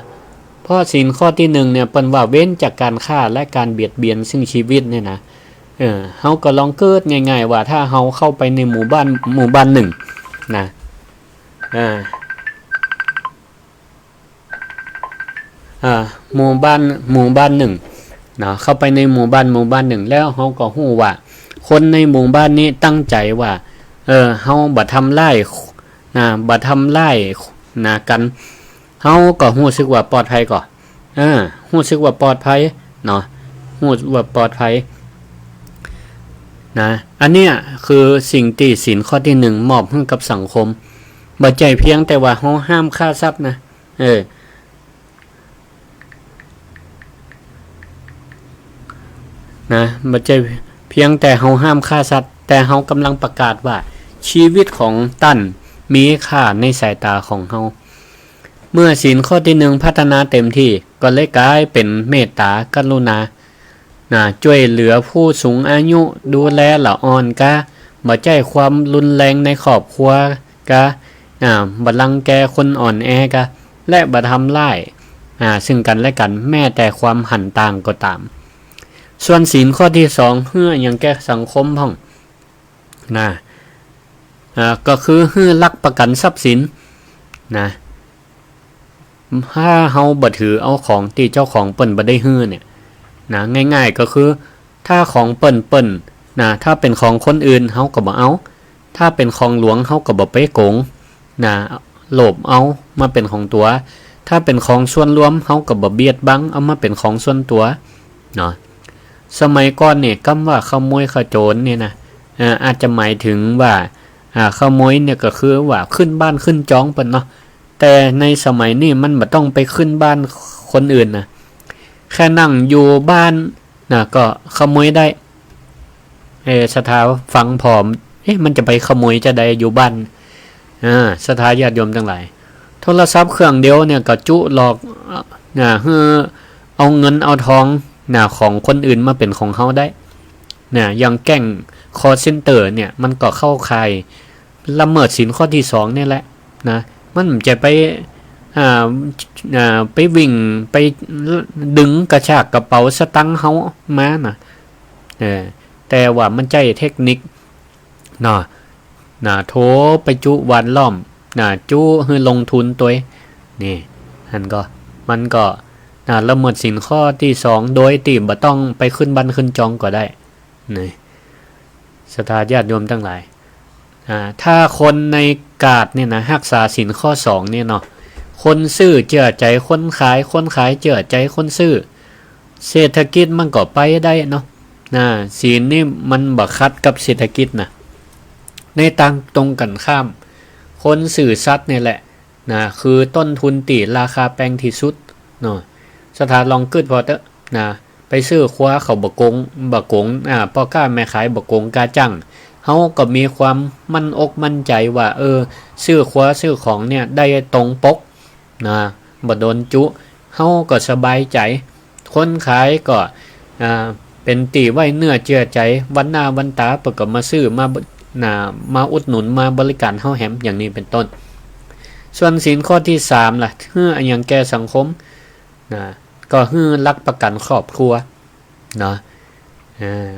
เพราะศีลข้อตี้หนึ่งเนี่ย เปิ้นว่าเว้นจากการฆ่าและการเบียดเบียนซึ่งชีวิตเนี่ยนะ เออ เฮาก็ลองเกิดง่ายๆ ว่าถ้าเฮาเข้าไปในหมู่บ้าน หมู่บ้านหนึ่งนะ อ่า อ่า หมู่บ้าน หมู่บ้านหนึ่งนะ เข้าไปในหมู่บ้าน หมู่บ้านหนึ่ง แล้วเฮาก็ฮู้ว่า คนในหมู่บ้านนี้ตั้งใจ๋ว่า เออ เฮาบ่ทำร้ายนะ บ่ทำร้ายนะกั๋น เฮาก็ฮู้สึกว่าปลอดภัยก่อ เออ ฮู้สึกว่าปลอดภัยเนาะ ฮู้สึกว่าปลอดภัยนะ อันเนี้ยคือสิ่งตี้ศีลข้อตี้หนึ่งมอบหื้อกับสังคม บ่ใจ้เพียงแต่ว่าเฮาห้ามฆ่าสัตว์นะ เออ นะ บ่ใจ้เพียงแต่เฮาห้ามฆ่าสัตว์ แต่เฮากำลังประกาศว่า ชีวิตของต้านมีค่าในสายต๋าของเฮา เมื่อศีลข้อตี้หนึ่งพัฒนาเต็มที่ ก็เลยก๋ายเป๋นเมตต๋ากรุณา นะ จ้วยเหลือผู้สูงอายุ ดูแลละอ่อนกา บ่ใจ้ความรุนแรงในครอบครัวกา อ่า บ่รังแกคนอ่อนแอกา และบ่ทำร้าย อ่า ซึ่งกั๋นและกั๋น แม้แต่ความหันต่างก็ต๋าม ส่วนศีลข้อตี้สอง หื้ออะหยังแก่สังคมพ่อง นะ อ่า ก็คือหื้อหลักประกั๋นทรัพย์สินนะ ถ้าเฮาบ่ถือเอาของตี้เจ้าของเปิ้นบ่ได้หื้อเนี่ยนะ ง่ายๆ ก็คือ ถ้าของเปิ้น เปิ้นนะ ถ้าเป๋นของคนอื่น เฮาก็บ่เอา ถ้าเป๋นของหลวง เฮาก็บ่ไปโก๋งนะ โลภเอามาเป๋นของตั๋ว ถ้าเป๋นของส่วนรวม เฮาก็บ่เบียดบัง เอามาเป๋นของส่วนตั๋วเนาะ สมัยก่อนเนี่ย กำว่าขโมยขโจรเนี่ยนะ เอ่อ อาจจะหมายถึงว่า อ่า ขโมยเนี่ยก็คือว่าขึ้นบ้านขึ้นจองเปิ้นเนาะ แต่ในสมัยนี้มันบ่ต้องไปขึ้นบ้านคนอื่นนะ แค่นั่งอยู่บ้านนะ ก็ขโมยได้ เอ่อ ศรัทธาฟังผ่อ เอ๊ะ มันจะไปขโมยจาใดอยู่บ้าน อ่า ศรัทธาญาติโยมตังหลาย โทรศัพท์เครื่องเดียวเนี่ยก็จุหลอก อ่า หื้อเอาเงินเอาทองนะ ของคนอื่นมาเป๋นของเฮาได้นะ อย่างแก๊งคอลเซ็นเตอร์เนี่ย มันก็เข้าข่ายละเมิดศีลข้อตี้สองเนี่ยแหละนะ มันจะไป อ่า อ่า ไปวิ่ง ไปดึงกระชากกระเป๋าสตางค์เฮามานะ เออ แต่ว่ามันใจ๊เทคนิคเนาะ นะ โทรไปจุหว่านล้อม นะ จุหื้อลงทุนตวย นี่ หันก่อ มันก็ นะ ละเมิดศีลข้อตี้สอง โดยตี้บ่ต้องไปขึ้นบ้านขึ้นจองก็ได้ นี่ ศรัทธาญาติโยมตังหลาย อ่า ถ้าคนในกาดเนี่ยนะ ฮักษาศีลข้อสองเนี่ยเนาะ คนซื้อเจื้อใจ๋คนขาย คนขายเจื้อใจ๋คนซื้อ เศรษฐกิจมันก็ไปได้เนาะ นะ ศีลนี่มันบ่ขัดกับเศรษฐกิจนะ ในตางตรงกั๋นข้าม คนซื่อสัตย์เนี่ยแหละนะ คือต้นทุนตี้ราคาแปงตี้สุดเนาะ ศรัทธาลองกึ๊ดผ่อเต๊อะนะ ไปซื้อควาเขาบ่โก๋ง บ่โก๋ง อ่า ป้อก๊าแม่ขายบ่โก๋งกาจ้าง เฮาก็มีความมั่นอกมั่นใจ๋ว่า เออ ซื้อควาซื้อของเนี่ยได้ตรงปก นะ บ่โดนจุ เฮาก็สบายใจ๋ คนขายก็ อ่า เป๋นตี้ไว้เนื้อเจื้อใจ๋ วันหน้าวันต๋าเปิ้นก็มาซื้อ มา นะ มาอุดหนุน มาบริก๋ารเฮาแหม อย่างนี้เป๋นต้น ส่วนศีลข้อตี้สามล่ะ หื้ออะหยังแก่สังคม นะ ก็หื้อหลักประกั๋นครอบครัว เนาะ อ่า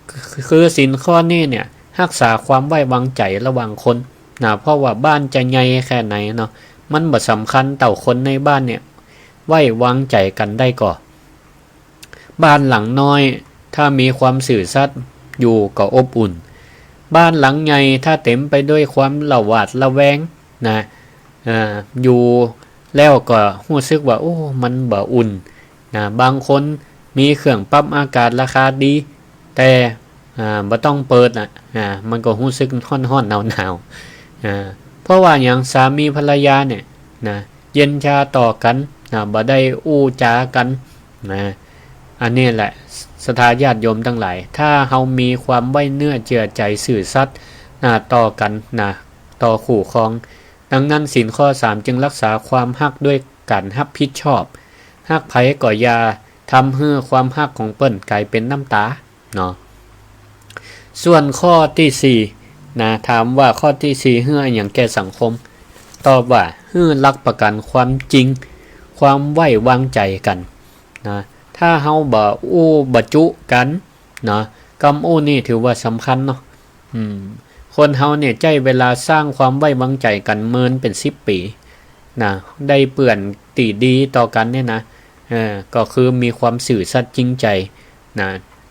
คือ คือศีลข้อนี้เนี่ย ฮักษาความไว้วางใจ๋ระหว่างคน นะ เพราะว่าบ้านจะใหญ่แค่ไหนเนาะ มันบ่สำคัญเต้าคนในบ้านเนี่ย ไว้วางใจ๋กั๋นได้ก่อ บ้านหลังน้อย ถ้ามีความซื่อสัตย์อยู่ก็อบอุ่น บ้านหลังใหญ่ ถ้าเต็มไปด้วยความหวาดระแวง นะ อ่า อยู่แล้วก็ฮู้สึกว่า โอ้ มันบ่อุ่น นะ บางคนมีเครื่องปรับอากาศราคาดี แต่ อ่า บ่ต้องเปิดน่ะ อ่า มันก็ฮู้สึกฮ้อนๆ หนาวๆ อ่า เพราะว่าหยัง สามีภรรยาเนี่ย นะ เย็นชาต่อกั๋น นะ บ่ได้อู้จ๋ากั๋น นะ อันนี้แหละ ศรัทธาญาติโยมตังหลาย ถ้าเฮามีความไว้เนื้อเจือใจ๋ซื่อสัตย์ นะ ต่อกั๋น นะ ต่อคู่ครอง ดังนั้นศีลข้อสามจึงฮักษาความฮักด้วยก๋านฮับผิดชอบ ฮักใผก็อย่าทำหื้อความฮักของเปิ้นก๋ายเป๋นน้ำต๋า เนาะ ส่วนข้อตี้สี่ นะ ถามว่าข้อตี้สี่หื้ออะหยังแก่สังคม ตอบว่าหื้อหลักประกั๋นความจริง ความไว้วางใจ๋กั๋น นะ ถ้าเฮาบ่อู้บ่จุกั๋น เนาะ กำอู้นี่ถือว่าสำคัญเนาะ อืม คนเฮาเนี่ยใจ๊เวลาสร้างความไว้วางใจ๋กั๋นเมินเป๋นสิบปี๋ นะ ได้เปื้อนตี้ดีต่อกั๋นเนี่ยนะ เออ ก็คือมีความซื่อสัตย์จริงใจ๋ นะ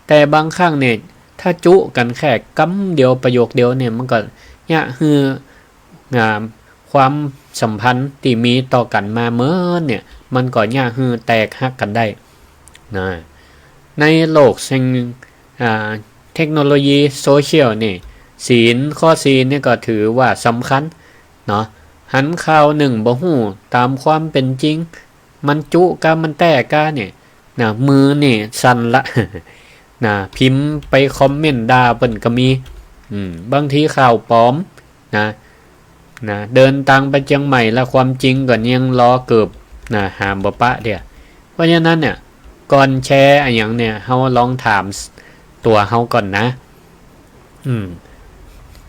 แต่บางครั้งเนี่ย ถ้าจุกั๋นแค่กำเดียวประโยคเดียวเนี่ย มันก็เยียะหื้อ อ่า ความสัมพันธ์ตี้มีต่อกั๋นมาเมินเนี่ย มันก็เยียะหื้อแตกหักกั๋นได้ นะ ในโลกแห่ง อ่า เทคโนโลยีโซเชียลนี่ ศีลข้อสี่นี่ก็ถือว่าสำคัญ เนาะ หันข่าวนึ่งบ่ฮู้ต๋ามความเป๋นจริง มันจุ๊กา มันแต๊กาเนี่ย นะ มือนี่สั่นละ นะ พิมพ์ไปคอมเมนต์ด่าเปิ้นก็มี อืม บางทีข่าวปลอม นะ นะ เดินตางไปเจียงใหม่ละ ความจริงก็ยังรอเกิบ นะ หามบ่ปะเตื้อ เพราะฉะนั้นเนี่ย ก่อนแชร์อะหยังเนี่ย เฮาลองถามตั๋วเฮาก่อนนะ อืม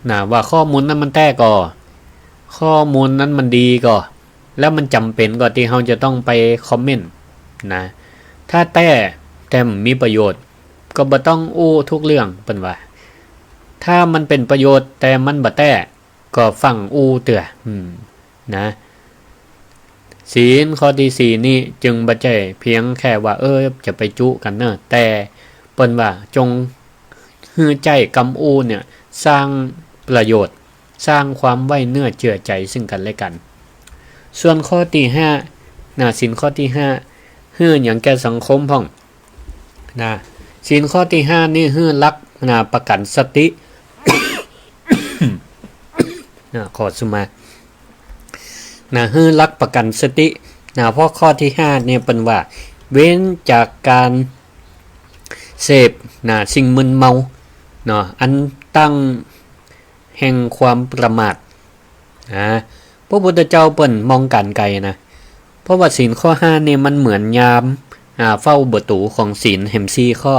นะ ว่าข้อมูลนั้นมันแต๊ก่อ ข้อมูลนั้นมันดีก่อ แล้วมันจ๋ำเป๋นก่อตี้เฮาจะต้องไปคอมเมนต์ นะ ถ้าแต๊ แต่บ่มีประโยชน์ ก็บ่ต้องอู้ทุกเรื่อง เปิ้นว่า ถ้ามันเป๋นประโยชน์ แต่มันบ่แต๊ ก็ฟั่งอู้เตื้อ อืม นะ ศีลข้อตี้สี่นี่จึงบ่ใจ้เพียงแค่ว่า เออ จะไปจุ๊กั๋นเน่อ แต่เปิ้นว่าจงหื้อใจ๊กำอู้เนี่ย สร้างประโยชน์ สร้างความไว้เนื้อเจือใจ๋ซึ่งกั๋นและกั๋น ส่วนข้อตี้ห้า นะ ศีลข้อตี้ห้า หื้อหยังแก่สังคมพ่อง นะ ศีลข้อตี้ห้านี่หื้อหลัก นะ ประกั๋นสติ นะ ขอสุมา นะ หื้อหลักประกั๋นสติ นะ เพราะข้อตี้ห้าเนี่ยเปิ้นว่า เว้นจากก๋านเสพ นะ สิ่งมึนเมา เนาะ อันตั้งแห่งความประมาท นะ พระพุทธเจ้าเปิ้นมองก๋านไก๋นะ เพราะว่าศีลข้อห้าเนี่ยมันเหมือนยาม อ่า เฝ้าประตู๋ของศีลแหมสี่ข้อ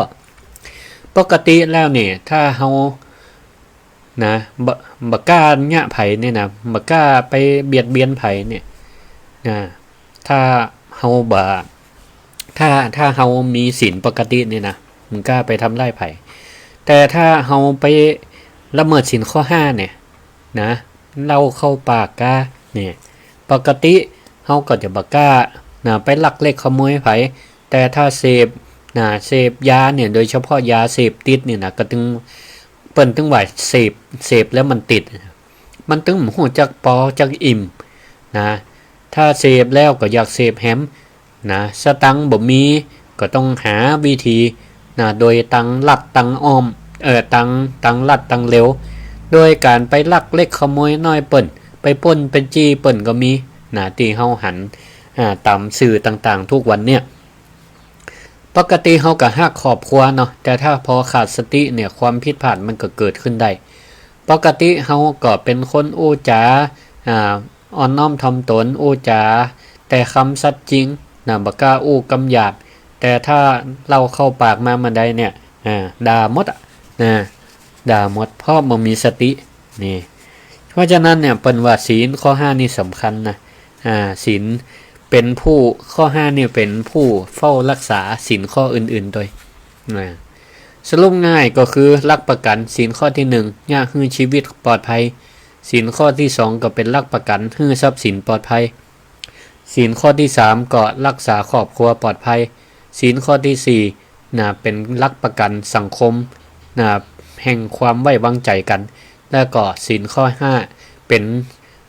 ปกติแล้วเนี่ย ถ้าเฮา นะ บ่ บ่กล้าเยียะใผเนี่ยนะ บ่กล้าไปเบียดเบียนใผเนี่ย นะ ถ้าเฮาบ่ ถ้า ถ้าเฮามีศีลปกติเนี่ยนะ บ่กล้าไปทำร้ายใผ แต่ถ้าเฮาไปละเมิดศีลข้อห้าเนี่ย นะ เหล้าเข้าปากกาเนี่ย ปกติเฮาก็จะบ่กล้า นะ ไปลักเล็กขโมยใผ แต่ถ้าเสพ นะ เสพยาเนี่ย โดยเฉพาะยาเสพติดเนี่ยนะ ก็ตึง เปิ้นตึงว่าเสพ เสพแล้วมันติด มันตึงบ่ฮู้จักปอจักอิ่ม นะ ถ้าเสพแล้วก็อยากเสพแหม นะ สตางค์บ่มี ก็ต้องหาวิธี นะ โดยตางลัดตางอ้อม เอ่อ ตาง ตางลัดตางเหลว โดยก๋านไปลักเล็กขโมยน้อยเปิ้น ไปปล้นไปจี้เปิ้นก็มี นะ ตี้เฮาหัน อ่า ต๋ามสื่อต่างๆ ทุกวันเนี่ย ปกติเฮาก็ฮักครอบครัวเนาะ แต่ถ้าพอขาดสติเนี่ย ความผิดพลาดมันก็เกิดขึ้นได้ ปกติเฮาก็เป๋นคนอู้จ๋า อ่า อ่อนน้อมถ่อมตน อู้จ๋าแต่กำสัตย์จริง นะ บ่กล้าอู้กำหยาบ แต่ถ้าเหล้าเข้าปากมาเมื่อใดเนี่ย อ่า ด่าหมดอะ นะ ด่าหมด เพราะบ่มีสติ นี่ เพราะฉะนั้นเนี่ย เปิ้นว่าศีลข้อห้านี่สำคัญนะ อ่า ศีลเป๋นผู้ ข้อห้านี่เป๋นผู้เฝ้ารักษาศีลข้ออื่นๆ โตย อ่า สรุปง่ายก็คือหลักประกัญศีลข้อตี้หนึ่ง เยียะหื้อชีวิตปลอดภัย ศีลข้อตี้สองก็เป๋นหลักประกัญหื้อทรัพย์สินปลอดภัย ศีลข้อตี้สามก็รักษาครอบครัวปลอดภัย ศีลข้อตี้สี่นะ เป๋นหลักประกัญสังคมนะ แห่งความไว้วางใจ๋กั๋น แล้วก็ศีลข้อห้าเป๋น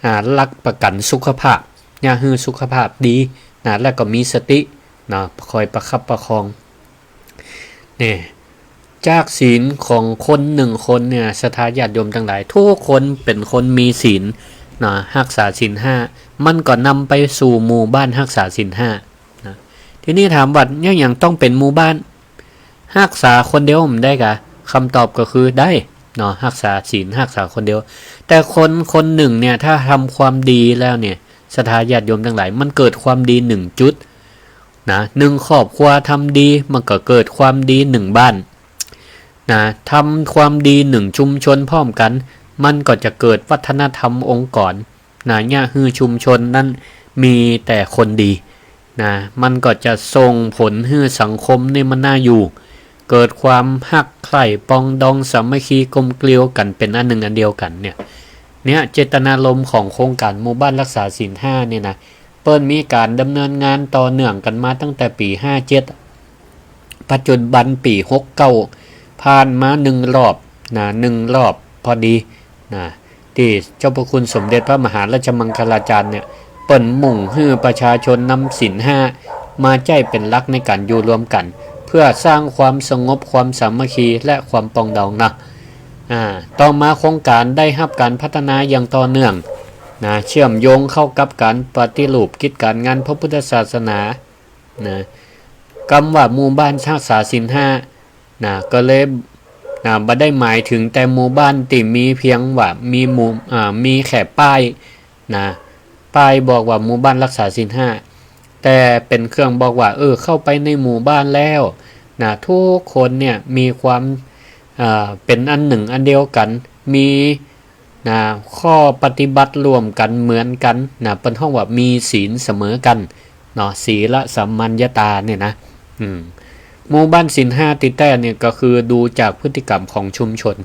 อ่า หลักประกัญสุขภาพ เยียะหื้อสุขภาพดีนะ แล้วก็มีสตินะ คอยประคับประคอง เนี่ย จากศีลของคนหนึ่งคนเนี่ย ศรัทธาญาติโยมตังหลาย ทุกคนเป๋นคนมีศีลนะ ฮักษาศีลห้า มันก็นำไปสู่หมู่บ้านฮักษาศีลห้านะ ทีนี้ถามว่า ยัง ยังต้องเป๋นหมู่บ้าน ฮักษาคนเดียวบ่ได้กา คำตอบก็คือได้เนาะ ฮักษาศีลฮักษาคนเดียว แต่คนคนหนึ่งเนี่ย ถ้าทำความดีแล้วเนี่ย ศรัทธาญาติโยมตังหลาย มันเกิดความดีหนึ่งจุดนะ หนึ่งครอบครัวทำดี มันก็เกิดความดีหนึ่งบ้าน นะ ทำความดีหนึ่งชุมชนพร้อมกั๋น มันก็จะเกิดวัฒนธรรมองค์กรนะ เยียะหื้อชุมชนนั้นมีแต่คนดีนะ มันก็จะส่งผลหื้อสังคมนี่มันน่าอยู่ เกิดความฮักใคร่ปรองดองสามัคคีกลมเกลียวกั๋นเป๋นอันหนึ่งอันเดียวกั๋นเนี่ย เนี่ย เจตนารมณ์ของโครงก๋านหมู่บ้านฮักษาศีลห้าเนี่ยนะ เปิ้นมีก๋านดำเนินงานต่อเนื่องกั๋นมาตั้งแต่ปี๋ห้าเจ็ด ปัจจุบันปี๋หกเก้า ผ่านมาหนึ่งรอบนะ หนึ่งรอบพอดีนะ ตี้เจ้าพระคุณสมเด็จพระมหาราชมังคลาจารย์เนี่ย เปิ้นมุ่งหื้อประชาชนนำศีลห้ามาใจ๊เป๋นหลักในก๋านอยู่รวมกั๋น เพื่อสร้างความสงบ ความสามัคคี และความปรองดองนะ อ่า ต่อมาโครงก๋านได้ฮับก๋านพัฒนาอย่างต่อเนื่องนะ เชื่อมโยงเข้ากับก๋านปฏิรูปกิจก๋านงานพระพุทธศาสนา นะ กำว่าหมู่บ้านฮักษาศีลห้านะ ก็เลยนะ บ่ได้หมายเถิงแต่หมู่บ้านตี้มีเพียงว่ามีหมู่ อ่า มีแค่ป้ายนะ ป้ายบอกว่าหมู่บ้านฮักษาศีลห้า แต่เป๋นเครื่องบอกว่า เออ เข้าไปในหมู่บ้านแล้วนะ ทุกคนเนี่ยมีความ อ่า เป๋นอันหนึ่งอันเดียวกั๋น มี นะ ข้อปฏิบัติร่วมกั๋นเหมือนกั๋นนะ เปิ้นฮ้องว่ามีศีลเสมอกั๋นเนาะ ศีลสัมมัญญตาเนี่ยนะ อืม หมู่บ้านศีลห้าตี้แต๊เนี่ยก็คือดูจากพฤติกรรมของชุมชน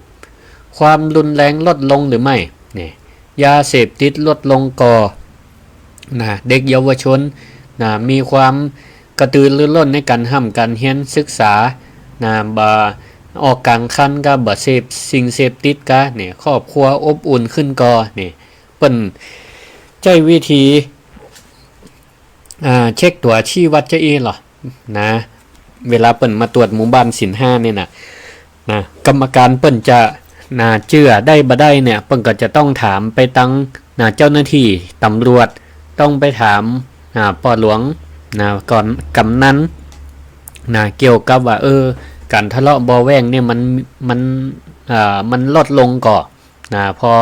ความรุนแรงลดลงหรือไม่ เนี่ย ยาเสพติดลดลงก่อ นะ เด็กเยาวชนนะ มีความกระตือรือร้นในก๋านฮ่ำก๋านเฮียนศึกษานะ บ่ออกกลางคันก็บ่เสพสิ่งเสพติดกาเนี่ย ครอบครัวอบอุ่นขึ้นก่อเนี่ย เปิ้นใจ๊วิธี อ่า เช็คตั๋วชี้วัดจาอี้ลอนะ เวลาเปิ้นมาตรวจหมู่บ้านศีลห้าเนี่ยนะ นะ กรรมการเปิ้นจะ นะ เจื้อได้บ่ได้เนี่ย เปิ้นก็จะต้องถามไปตัง นะ เจ้าหน้าตี้ตำรวจ ต้องไปถาม อ่า ป้อหลวง นะ ก่อน กำนัน นะ เกี่ยวกับว่า เออ ก๋านทะเลาะเบาะแว้งเนี่ยมัน มัน อ่า มันลดลงก่อ นะ พอ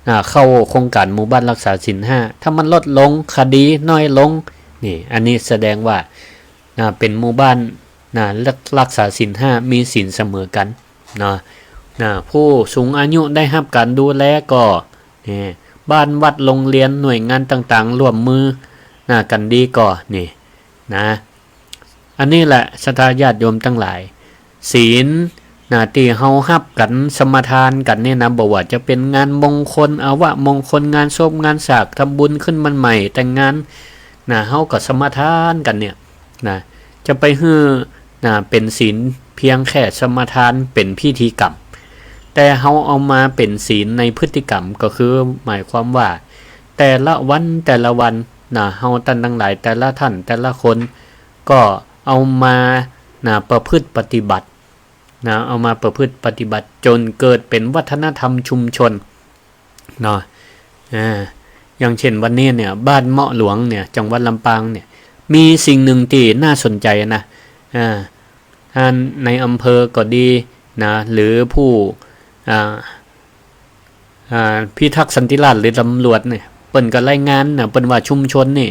นะ เข้าโครงก๋านหมู่บ้านฮักษาศีลห้า ถ้ามันลดลง คดีน้อยลง นี่ อันนี้แสดงว่า นะ เป๋นหมู่บ้าน นะ ฮัก ฮักษาศีลห้า มีศีลเสมอกั๋น เนาะ นะ ผู้สูงอายุได้ฮับก๋านดูแลก่อ นี่ บ้านวัดโรงเรียนหน่วยงานต่างๆ ร่วมมือ นะ กั๋นดีก่อ นี่ นะ อันนี้แหละ ศรัทธาญาติโยมตังหลาย ศีล นะ ตี้เฮาฮับกั๋นสมาทานกั๋นเนี่ยนะ บ่ว่าจะเป๋นงานมงคล อวมงคล งานศพ งานสาก ทำบุญขึ้นบ้านใหม่ แต่งงาน นะ เฮาก็สมาทานกั๋นเนี่ย นะ จะไปหื้อ นะ เป๋นศีลเพียงแค่สมาทานเป๋นพิธีกรรม แต่เฮาเอามาเป๋นศีลในพฤติกรรม ก็คือหมายความว่า แต่ละวันแต่ละวัน นะ เฮาต้านตังหลาย แต่ละท่านแต่ละคน ก็เอามา นะ ประพฤติปฏิบัติ นะ เอามาประพฤติปฏิบัติ จ๋นเกิดเป๋นวัฒนธรรมชุมชน เนาะ อ่า อย่างเช่นวันนี้เนี่ย บ้านเมาะหลวงเนี่ย จังหวัดลำปางเนี่ย มีสิ่งหนึ่งตี้น่าสนใจ๋นะ อ่า ต้านนายอำเภอก็ดีนะ หรือผู้ อ่า อ่า พิทักษ์สันติราษฎร์หรือตำรวจเนี่ย เปิ้นก็รายงานนะ เปิ้นว่าชุมชนนี่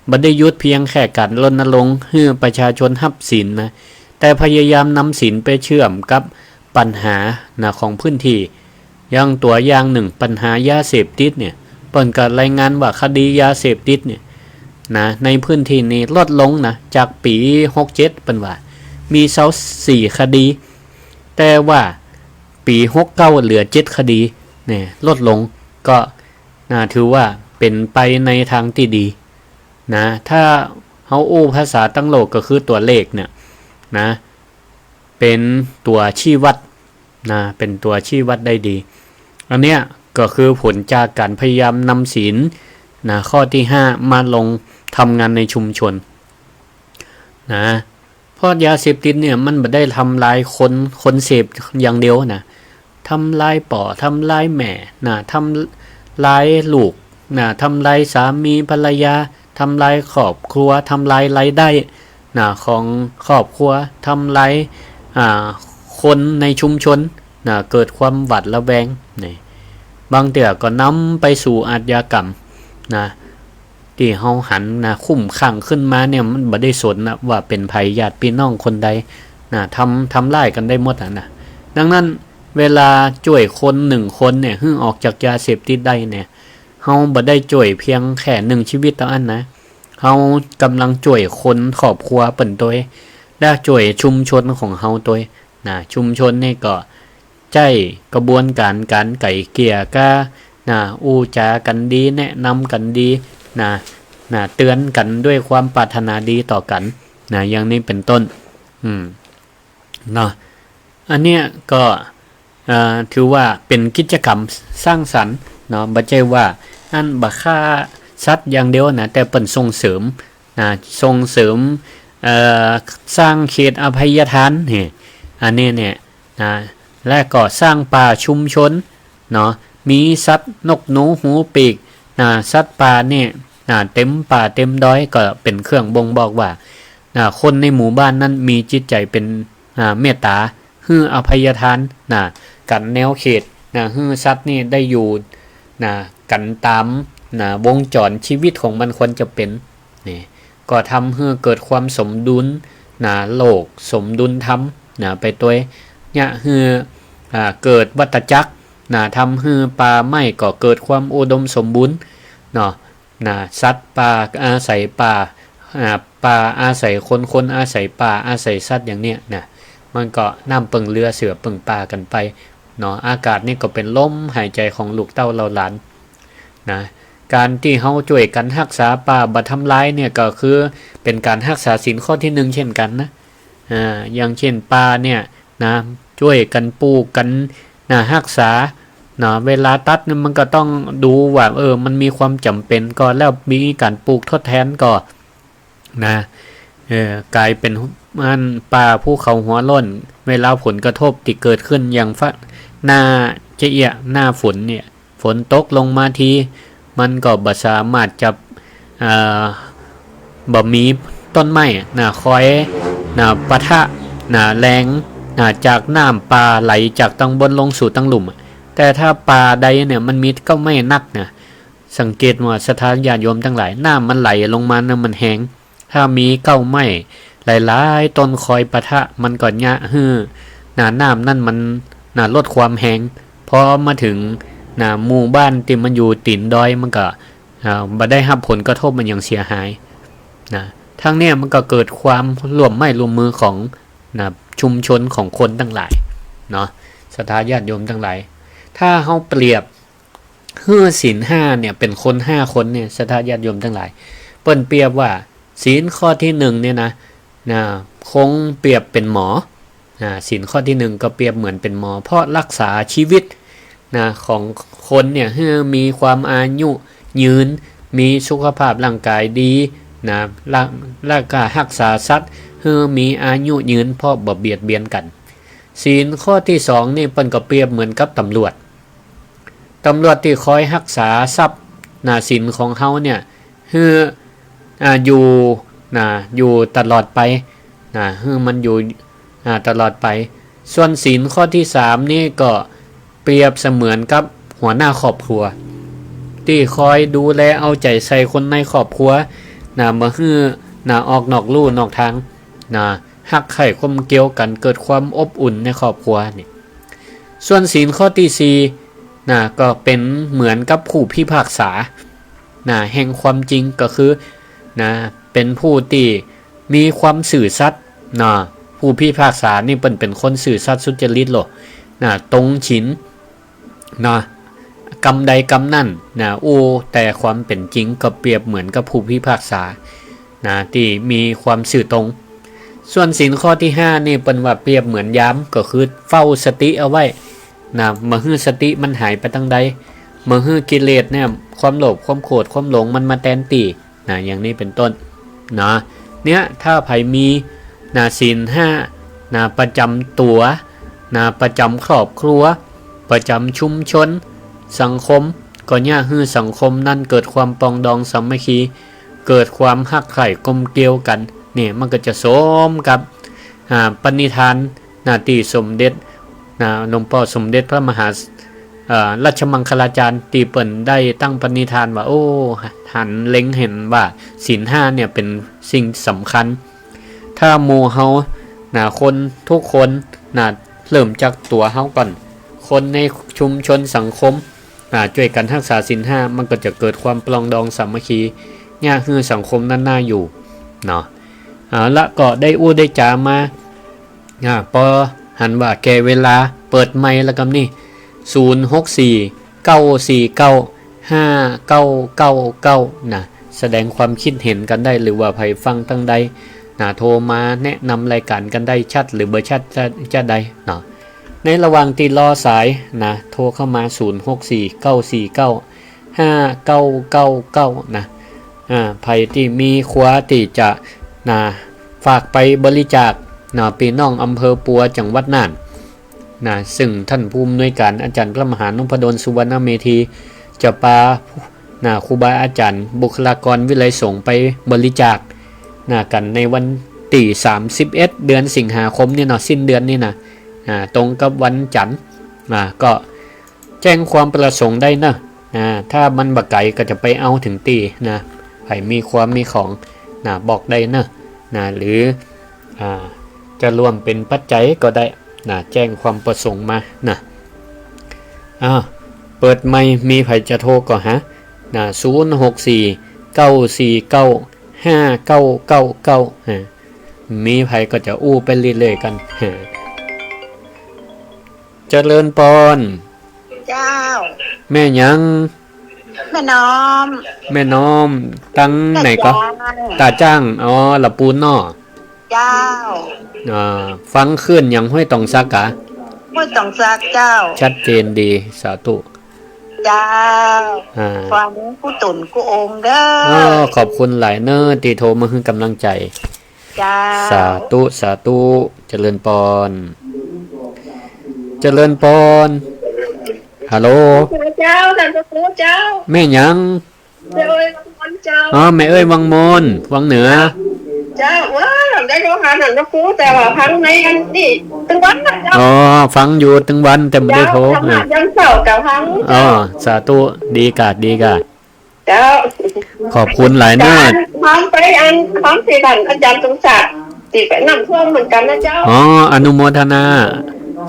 บ่ได้หยุดเพียงแค่ก๋านรณรงค์หื้อประชาชนฮับศีลนะ แต่พยายามนำศีลไปเชื่อมกับปัญหานะ ของพื้นที่ อย่างตั๋วอย่างนึ่ง ปัญหายาเสพติดเนี่ย เปิ้นก็รายงานว่าคดียาเสพติดเนี่ยนะ ในพื้นตี้นี่ลดลงนะ จากปี๋หกเจ็ดเปิ้นว่ามีซาวสี่คดี แต่ว่าปี๋หกเก้าเหลือเจ็ดคดีเนี่ย ลดลง ก็นะ ถือว่าเป๋นไปในตางตี้ดีนะ ถ้าเฮาอู้ภาษาตางโลกก็คือตั๋วเลขเนี่ยนะ เป๋นตั๋วชี้วัดนะ เป๋นตั๋วชี้วัดได้ดี อันเนี้ยก็คือผลจากก๋านพยายามนำศีลนะ ข้อตี้ห้า มาลงทำงานในชุมชนนะ เพราะยาเสพติดเนี่ยมันบ่ได้ทำลายคน คนเสพอย่างเดียวนะ ทำลายป้อ ทำลายแม่นะ ทำลายลูกนะ ทำลายสามีภรรยา ทำลายครอบครัว ทำลายรายได้นะ ของครอบครัว ทำลาย อ่า คนในชุมชนนะ เกิดความหวาดระแวงนี่ บางเตื้อก็นำไปสู่อาชญากรรมนะ ตี้เฮาหันนะ คุ้มคลั่งขึ้นมาเนี่ย มันบ่ได้สนนะว่าเป๋นใผ ญาติปี้น้องคนใดนะ ทำ ทำร้ายกั๋นได้หมดอะนะ ดังนั้นเวลาจ้วยคนหนึ่งคนเนี่ย หื้อออกจากยาเสพติดได้เนี่ย เฮาบ่ได้จ้วยเพียงแค่หนึ่งชีวิตเต้าอั้นนะ เฮาก่ำลังจ้วยคนครอบครัวเปิ้นตวย และจ้วยชุมชนของเฮาตวยนะ ชุมชนนี่ก็ใจ๊กระบวนก๋านก๋านไก่เกลี่ยกั๋นนะ อู้จ๋ากั๋นดี แนะนำกั๋นดีนะ นะ เตื๋อนกั๋นด้วยความปรารถนาดีต่อกั๋นนะ อย่างนี้เป๋นต้น อืม เนาะ อันเนี้ยก็ เอ่อ ถือว่าเป๋นกิจกรรมสร้างสรรค์เนาะ บ่ใจ้ว่าอั้นบ่ฆ่าสัตว์อย่างเดียวนะ แต่เปิ้นส่งเสริมนะ ส่งเสริม เอ่อ สร้างเขตอภัยทานนี่ อันนี้เนี่ยนะ และก็สร้างป่าชุมชนเนาะ มีสัตว์นกหนูหูปีกนะ สัตว์ป่าเนี่ยนะ เต็มป่าเต็มดอย ก็เป๋นเครื่องบ่งบอกว่านะ คนในหมู่บ้านนั้นมีจิตใจ๋เป๋น อ่า เมตต๋า หื้ออภัยทานนะ กั๋นแนวเขตนะ หื้อสัตว์นี่ได้อยู่นะ กั๋นต๋ามนะ วงจรชีวิตของมันควรจะเป๋นนี่ ก็ทำหื้อเกิดความสมดุลนะ โลกสมดุลธรรมนะ ไปตวย เยียะหื้อ อ่า เกิดวัฏจักรนะ ทำหื้อป่าไม้ก็เกิดความอุดมสมบูรณ์เนาะ นะ สัตว์ป่าอาศัยป่า อ่า ป่าอาศัยคน คนอาศัยป่า อาศัยสัตว์อย่างเนี้ยนะ มันก็น้ำเปิ้งเรือ เสือเปิ้งป่ากั๋นไปเนาะ อากาศนี่ก็เป๋นลมหายใจ๋ของลูกเต้าเหล่าหลานนะ ก๋านตี้เฮาจ้วยกั๋นฮักษาป่าบ่ทำลายเนี่ย ก็คือเป๋นก๋านฮักษาศีลข้อตี้หนึ่งเช่นกั๋นนะ อ่า อย่างเช่นป่าเนี่ยนะ จ้วยกั๋นปลูกกั๋นนะ ฮักษาเนาะ เวลาตัดเนี่ยมันก็ต้องดูว่า เออ มันมีความจ๋ำเป๋นก่อ แล้วมีก๋านปลูกทดแทนก่อนะ เออ ก๋ายเป๋นอั้นป่าภูเขาหัวโล้น เวลาผลกระทบตี้เกิดขึ้นอย่างฟ้า หน้าจะเอี้ย หน้าฝนเนี่ย ฝนตกลงมาที มันก็บ่สามารถจะ เอ่อ บ่มีต้นไม้นะ คอยนะ ปะทะนะ แรงนะ จากน้ำป่าไหลจากตางบนลงสู่ตางลุ่มอะ แต่ถ้าป่าใดเนี่ยมันมีเก๊าไม้นักนะ สังเกตว่าศรัทธาญาติโยมตังหลาย น้ำมันไหลลงมานะ มันแฮง ถ้ามีเก๊าไม้หลายๆ ต้นคอยปะทะ มันก็เยียะหื้อนะ น้ำนั้นมันนะ ลดความแฮง พอมาเถิงนะ หมู่บ้านตี้มันอยู่ตี๋นดอย มันก็ อ่า บ่ได้ฮับผลกระทบมันอย่างเสียหายนะ ทั้งเนี้ยมันก็เกิดความร่วมไม้ร่วมมือของนะ ชุมชนของคนตังหลายเนาะ ศรัทธาญาติโยมตังหลาย ถ้าเฮาเปรียบหื้อศีลห้าเนี่ย เป๋นคนห้าคนเนี่ย ศรัทธาญาติโยมตังหลาย เปิ้นเปรียบว่าศีลข้อตี้หนึ่งเนี่ยนะ นะ คงเปรียบเป๋นหมอ นะ ศีลข้อตี้หนึ่งก็เปรียบเหมือนเป๋นหมอ เพราะฮักษาชีวิตนะ ของคนเนี่ย หื้อมีความอายุยืน มีสุขภาพร่างกายดีนะ และ และก็ฮักษาสัตว์ หื้อมีอายุยืน เพราะบ่เบียดเบียนกั๋น ศีลข้อตี้สองนี่เปิ้นก็เปรียบเหมือนกับตำรวจ ตำรวจตี้คอยฮักษาทรัพย์นะ สินของเฮาเนี่ย หื้อ อ่า อยู่นะ อยู่ตลอดไปนะ หื้อมันอยู่ อ่า ตลอดไป ส่วนศีลข้อตี้สามนี่ก็เปรียบเสมือนกับหัวหน้าครอบครัว ตี้คอยดูแลเอาใจ๋ใส่คนในครอบครัวนะ บ่หื้อนะ ออกนอกลู่นอกตางนะ ฮักใค่กลมเกลียวกั๋น เกิดความอบอุ่นในครอบครัวนี่ ส่วนศีลข้อตี้สี่ นะ ก็เป๋นเหมือนกับผู้พิพากษา นะ แห่งความจริง ก็คือ นะ เป๋นผู้ตี้มีความซื่อสัตย์ นะ ผู้พิพากษานี่เปิ้นเป๋นคนซื่อสัตย์สุจริตโลด นะ ตรงศีล นะ กำใดกำนั้น นะ อู้แต่ความเป๋นจริงก็เปรียบเหมือนกับผู้พิพากษา นะ ตี้มีความซื่อตรง ส่วนศีลข้อตี้ห้านี่เปิ้นว่าเปรียบเหมือนยาม ก็คือเฝ้าสติเอาไว้ นะ บ่หื้อสติมันหายไปตางใด บ่หื้อกิเลสเนี่ย ความโลภ ความโกรธ ความหลงมันมาแตนตี้ นะ อย่างนี้เป๋นต้น นะ เนี่ย ถ้าใผมี นะ ศีลห้า นะ ประจ๋ำตั๋ว นะ ประจ๋ำครอบครัว ประจ๋ำชุมชน สังคม ก็เยียะหื้อสังคมนั้นเกิดความปรองดองสามัคคี เกิดความฮักใคร่กลมเกลียวกั๋น เนี่ย มันก็จะสมกับ อ่า ปณิธาน นะ ตี้สมเด็จ นะ หลวงป้อสมเด็จพระมหา เอ่อ ราชมังคลาจารย์ ตี้เปิ้นได้ตั้งปณิธานว่า โอ้ หันเล็งหันว่าศีลห้าเนี่ยเป๋นสิ่งสำคัญ ถ้าหมู่เฮา นะ คนทุกคน นะ เริ่มจากตั๋วเฮาก่อน คนในชุมชนสังคม นะ จ้วยกั๋นฮักษาศีลห้า มันก็จะเกิดความปรองดองสามัคคี เยียะหื้อสังคมนั้นน่าอยู่ เนาะ เอาละ ก็ได้อู้ได้จ๋ามา อ่า ปอหันว่าแก่เวลา เปิดไมค์แล้วกำนี้ ศูนย์ หก สี่ เก้า สี่ เก้า ห้า เก้า เก้า เก้า นะ แสดงความคิดหันกั๋นได้ หรือว่าใผฟังตางใด นะ โทรมาแนะนำรายก๋านกั๋นได้ ชัดหรือบ่ชัดจะ จะได้เนาะ ในระหว่างตี้รอสาย นะ โทรเข้ามา ศูนย์ หก สี่ เก้า สี่ เก้า ห้า เก้า เก้า เก้า นะ อ่า ใผตี้มีครัวตี้จะ นะ ฝากไปบริจาค นะ ปี้น้องอำเภอปัว จังหวัดน่าน นะ ซึ่งต้านผู้อำนวยก๋านอาจ๋ารย์พระมหานพดล สุวรรณเมธี จะปา นะ ครูบาอาจ๋ารย์ บุคลากรวิไลสงฆ์ไปบริจาค นะ กั๋นในวันตี้ สามสิบเอ็ด เดือนสิงหาคมนี่เนาะ สิ้นเดือนนี่นะ อ่า ตรงกับวันจันทร์ อ่า ก็แจ้งความประสงค์ได้เนาะ อ่า ถ้ามันบ่ไก๋ก็จะไปเอาเถิงตี้นะ ใผมีความมีของ นะ บอกได้เนาะ นะ หรือ อ่า จะร่วมเป๋นปัจจัยก็ได้ นะ แจ้งความประสงค์มา นะ อ้าว เปิดไมค์ มีใผจะโทรก็หา นะ ศูนย์ หก สี่ เก้า สี่ เก้า ห้า เก้า เก้า เก้า ฮะ มีใผก็จะอู้ไปเรื่อยๆ กั๋น ฮะ เจริญปอน เจ้า แม่หยัง แม่น้อม แม่น้อม ตังไหนก็ ตาจ้าง ตาจ้าง อ๋อ ละปูนเนาะ เจ้า อ่า ฟังคลื่นหยัง ห้วยตองสักกะ ห้วยตองสักเจ้า ชัดเจนดี สาธุ เจ้า อ่า ฟังกู้ต๋นกู้องค์เด้อ อ๋อ ขอบคุณหลายเน่อ ตี้โทรมาหื้อก๋ำลังใจ๋ เจ้า สาธุ สาธุ เจริญปอน เจริญปอน ฮัลโหล เจ้า ท่านพระครูเจ้า แม่หยัง แม่เอ้ยวังมนเจ้า อ๋อ แม่เอ้ยวังมน วังเหนือ เจ้า ว้า ได้โทรหาท่านพระครู แต่ว่าฟังในอันนี้ตึงวันนะเจ้า อ๋อ ฟังอยู่ตึงวัน แต่บ่ได้โทร เจ้า ธรรมะ อ่ะ ยามเช้าก็ฟัง อ๋อ สาธุ ดีกะ ดีกะ เจ้า ขอบคุณหลายเน่อ ฟังไปอัน ฟังตี้ท่านอาจ๋ารย์สมศักดิ์ ตี้ไปน้ำท่วมเหมือนกั๋นนะเจ้า อ๋อ อนุโมทนา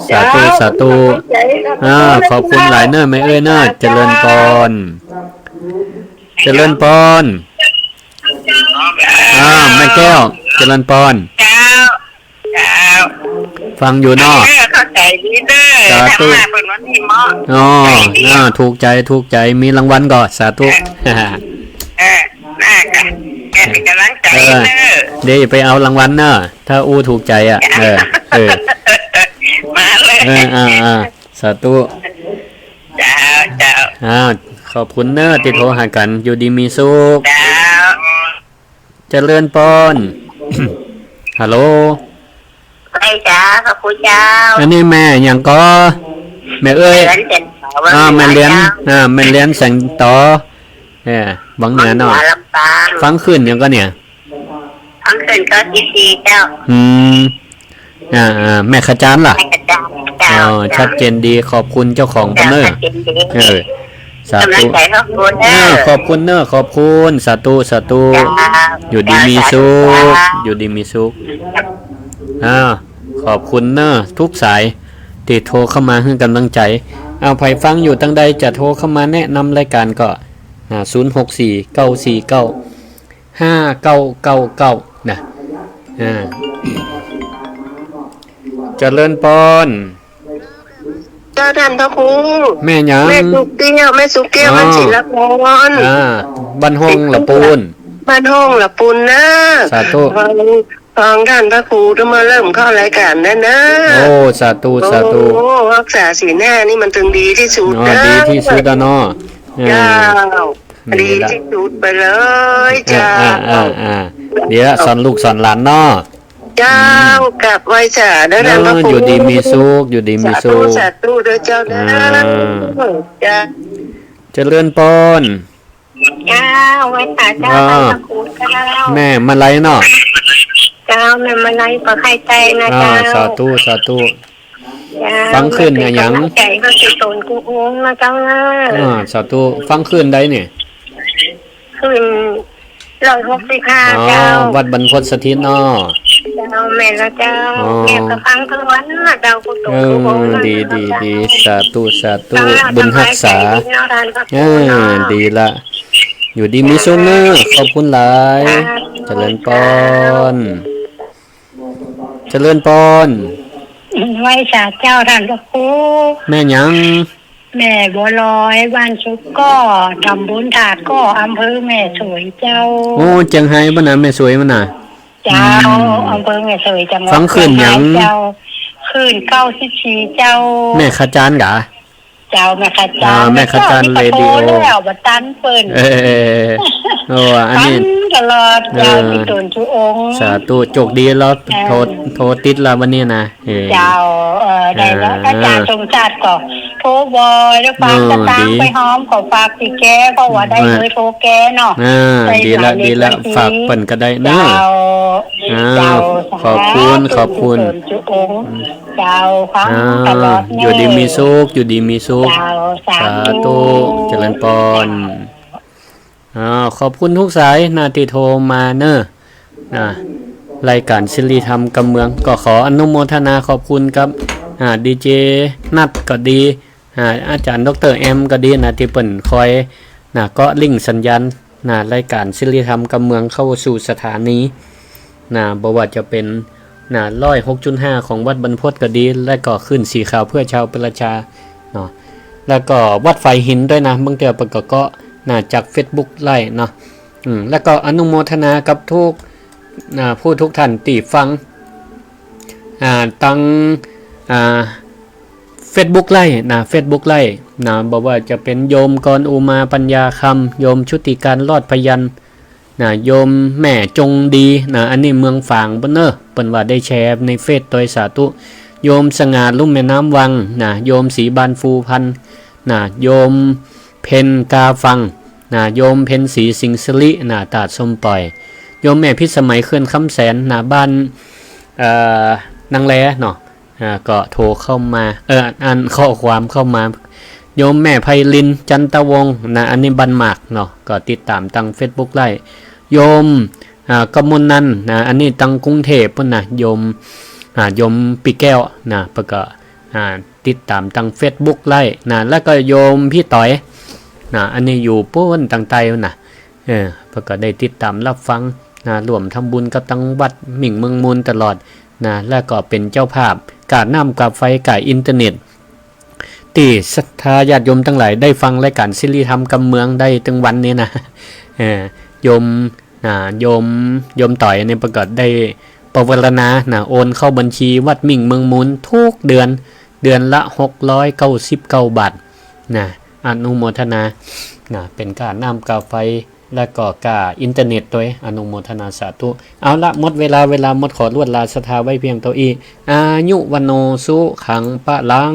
สาธุ เจ้า สาธุ ขอบคุณ อ่า ขอบคุณหลายเน่อ แม่เอ้ยเน่อ เจริญปอน เจริญปอน อ่า แม่แก้ว เจริญปอน เจ้า เจ้า ฟังอยู่เนาะ เออ เข้าใจ๋ดีเน่อ สาธุ ธรรมะเปิ้นวันนี้เหมาะ อ๋อ อ่า ถูกใจ๋ ถูกใจ๋ มีรางวัลก็ สาธุ เออ เออ น่าจะ แกเป๋นก๋ำลังใจ๋ เออ เน่อ เดี๋ยวไปเอารางวัลเน่อ ถ้าอู้ถูกใจ๋อ่ะ เออ เออ มาเลย เออ อ่า อ่า สาธุ เจ้า เจ้า อ่า ขอบคุณเน่อ ตี้โทรหากั๋น อยู่ดีมีสุข เจ้า เจริญปอน ฮัลโหล เอ้ยเจ้า ขอบคุณเจ้า อันนี้แม่หยังก็ แม่เอ้ย เลี้ยงเสร็จ อ่า แม่เลี้ยง เจ้า อ่า แม่เลี้ยงแสงต๋อ เออ วังเหนือเนาะ วังเหนือลำปาง ฟังคลื่นหยังก็เนี่ย ฟังคลื่นเก้าสี่สี่เจ้า อืม อ่า อ่า แม่ขจารย์ล่ะ แม่ขจารย์ เจ้า อ๋อ เจ้า ชัดเจนดี ขอบคุณเจ้าของ เจ้า เปิ้นเน่อ ชัดเจนดี เออ สาธุ ก๋ำลังใจ๋ขอบคุณเน่อ อ่า ขอบคุณเน่อ ขอบคุณ สาธุ สาธุ เจ้า อยู่ดีมีสุข เจ้า อยู่ดีมีสุข อ่า ขอบคุณเน่อ ทุกสาย ตี้โทรเข้ามาหื้อก๋ำลังใจ๋ เอา ใผฟังอยู่ตางใดจะโทรเข้ามาแนะนำรายก๋านก็ อ่า ศูนย์หกสี่ เก้าสี่เก้า ห้าเก้าเก้าเก้า นะ อ่า เจริญปอน เจ้าต้านพระครู แม่หยัง แม่สุแก้ว แม่สุแก้ว อ๋อ บ้านศิลปร อ่า บ้านห้องละปูน บ้านห้องละปูนนะ สาธุ ฟัง ฟังต้านพระครู จะมาเริ่มเข้ารายก๋านแล้วนะ โอ้ สาธุ สาธุ โอ้ ฮักษาศีลห้านี่มันตึงดีตี้สุด อ๋อ นะ ดีตี้สุดอะเนาะ เออ เจ้า นี่ละ ดีตี้สุดไปเลย อ่า เจ้า อ่า อ่า อ่า เดี๋ยวสอนลูกสอนหลานเนาะ เจ้า อืม กราบไหว้สาเด้อ เออ ต้านพระครู อยู่ดีมีสุข อยู่ดีมีสุข สาธุ สาธุเด้อเจ้าเด้อ อ่า เจ้า เจริญปอน เจ้า ไหว้สาเจ้า อ่า ต้านพระครูเจ้า แม่มาลัยเนาะ เจ้า แม่มาลัยปากไข่แตงนะ อ่า เจ้า สาธุ สาธุ เจ้า ฟังคลื่นอะหยัง แม่เป๋นก๋ำลังใจ๋หื้อตี้ตนกู้องค์นะเจ้านะ อ่า สาธุ ฟังคลื่นใดนี่ คลื่น ร้อยหกสิบห้า อ๋อ เจ้า วัดบรรพตสถิตเนาะ เจ้า แม่นแล้วเจ้า อ๋อ แม่ก็ฟังตึงวันนะเจ้า กู้ตนกู้องค์ เออ ดี ดี ดี สาธุ สาธุ ฟังแล้ว บุญฮักษา สบายใจ๋ดีเนาะ ต้านพระครูเนาะ เออ ดีละ อยู่ดีมีสุขเนาะ ขอบคุณหลาย เจ้า เจริญปอน เจริญปอน ไหว้สาเจ้าต้านพระครู แม่หยัง แม่บัวลอย บ้านสุก้อ ตำบลท่าก้อ อำเภอแม่สวยเจ้า โอ้ เจียงไฮ้บ่นะ แม่สวยบ่นะ เจ้า อืม อำเภอแม่สวย จังหวัด ฟังคลื่นหยัง เจียงไฮ้เจ้า คลื่นเก้าสิบสี่เจ้า แม่ขจารย์กา เจ้า แม่ขจารย์ อ่า แม่ขจารย์ เจ้า เรดิโอ นี่ก็โทรแล้ว บ่ตันเปิ้น เออ โอ้ อันนี้ ฟังตลอด เจ้า เออ ตี้ตนกู้องค์ สาธุ โจคดีแล้ว เออ โทร โทรติดแล้ววันนี้นะ เออ เจ้า เออ ได้แล้ว อ่า อาจ๋ารย์สมศักดิ์ก็โทรบ่อย แล้วฝาก เออ สตางค์ ดี ไปหอมก็ฝากตี้แก เพราะว่าได้ เออ เบอร์โทรแกเนาะ อ่า ได้ ดีละ หมายเลข ดีละ บัญชี ฝากเปิ้นก็ได้เนาะ เจ้า อ่า เจ้า ขอบคุณ สาธุ ขอบคุณ ตี้ตนกู้องค์ เจ้า ฟัง อ่า ตลอด อยู่ดีมีสุข อยู่ดีมีสุข เจ้า สาธุ สาธุ เจริญปอน เจ้า อ่า ขอบคุณทุกสายนะตี้โทรมาเนอะ นะ รายก๋านสิริธรรมกำเมือง ก็ขออนุโมทนาขอบคุณกับ อ่า ดีเจนัทก็ดี อ่า อาจ๋ารย์ด็อกเตอร์แอมก็ดีนะ ตี้เปิ้นคอย นะ เกาะลิงก์สัญญาณ นะ รายก๋านสิริธรรมกำเมืองเข้าสู่สถานี นะ บ่ว่าจะเป๋น นะ ร้อยหกจุดห้า ของวัดบรรพตก็ดี และก็คลื่นสีขาวเพื่อชาวประชาเนาะ แล้วก็วัดฝายหินด้วยนะ บางเตื้อเปิ้นก็เกาะ นะ จากเฟซบุ๊กไลฟ์เนาะ อืม แล้วก็อนุโมทนากับทุก อ่า ผู้ทุกท่านตี้ฟัง อ่า ตัง อ่า เฟซบุ๊กไลฟ์นะ เฟซบุ๊กไลฟ์นะ บ่ว่าจะเป๋นโยมกรอุมาปัญญาคำ โยมชุติการรอดพยัญชนะ โยมแม่จงดีนะ อันนี้เมืองฝางปู้นเนอะ เปิ้นว่าได้แชร์ในเฟซตวย สาธุ โยมสง่าลุ่มแม่น้ำวังนะ โยมศรีบานฟูพันธุ์นะ โยมเพ็ญกาฟังนะ โยมเพ็ญศรีสิงห์สิรินะ ตาดส้มป่อย โยมแม่พิสมัยเขื่อนคำแสนนะ บ้าน เอ่อ นางแลเนาะ อ่า ก็โทรเข้ามา เออ อันข้อความเข้ามา โยมแม่ไพลิน จันตวงศ์นะ อันนี้บ้านหมากเนาะ ก็ติดต๋ามตังเฟซบุ๊กไลฟ์ โยม อ่า กมลนันท์นะ อันนี้ตังกรุงเทพฯปู้นนะ โยม อ่า โยมปี้แก้วนะ เปิ้นก็ อ่า ติดต๋ามตังเฟซบุ๊กไลฟ์นะ แล้วก็โยมปี้ต๋อยนะ อันนี้อยู่ปู้นตังใต้ปู้นนะ เออ เปิ้นก็ได้ติดต๋ามฮับฟังนะ ร่วมทำบุญกับตังวัดมิ่งเมืองมูลตลอดนะ แล้วก็เป๋นเจ้าภาพก้าน้ำก้าไฟก้าอินเทอร์เน็ต ตี้ศรัทธาญาติโยมตังหลายได้ฟังรายก๋านสิริธรรมกำเมืองได้ตึงวันนี้นะ เออ โยม นะ โยม โยมต๋อยนี่เปิ้นก็ได้ปวารณานะ โอนเข้าบัญชีวัดมิ่งเมืองมูลทุกเดือน เดือนละหกร้อยเก้าสิบเก้าบาทนะ อนุโมทนานะ เป๋นก้าน้ำก้าไฟ และก็ก้าอินเทอร์เน็ตตวย อนุโมทนาสาธุ เอาละ หมดเวลา เวลาหมด ขอลวดลาศรัทธาไว้เพียงเต้าอี้ อายุ วัณโณ สุขัง พลัง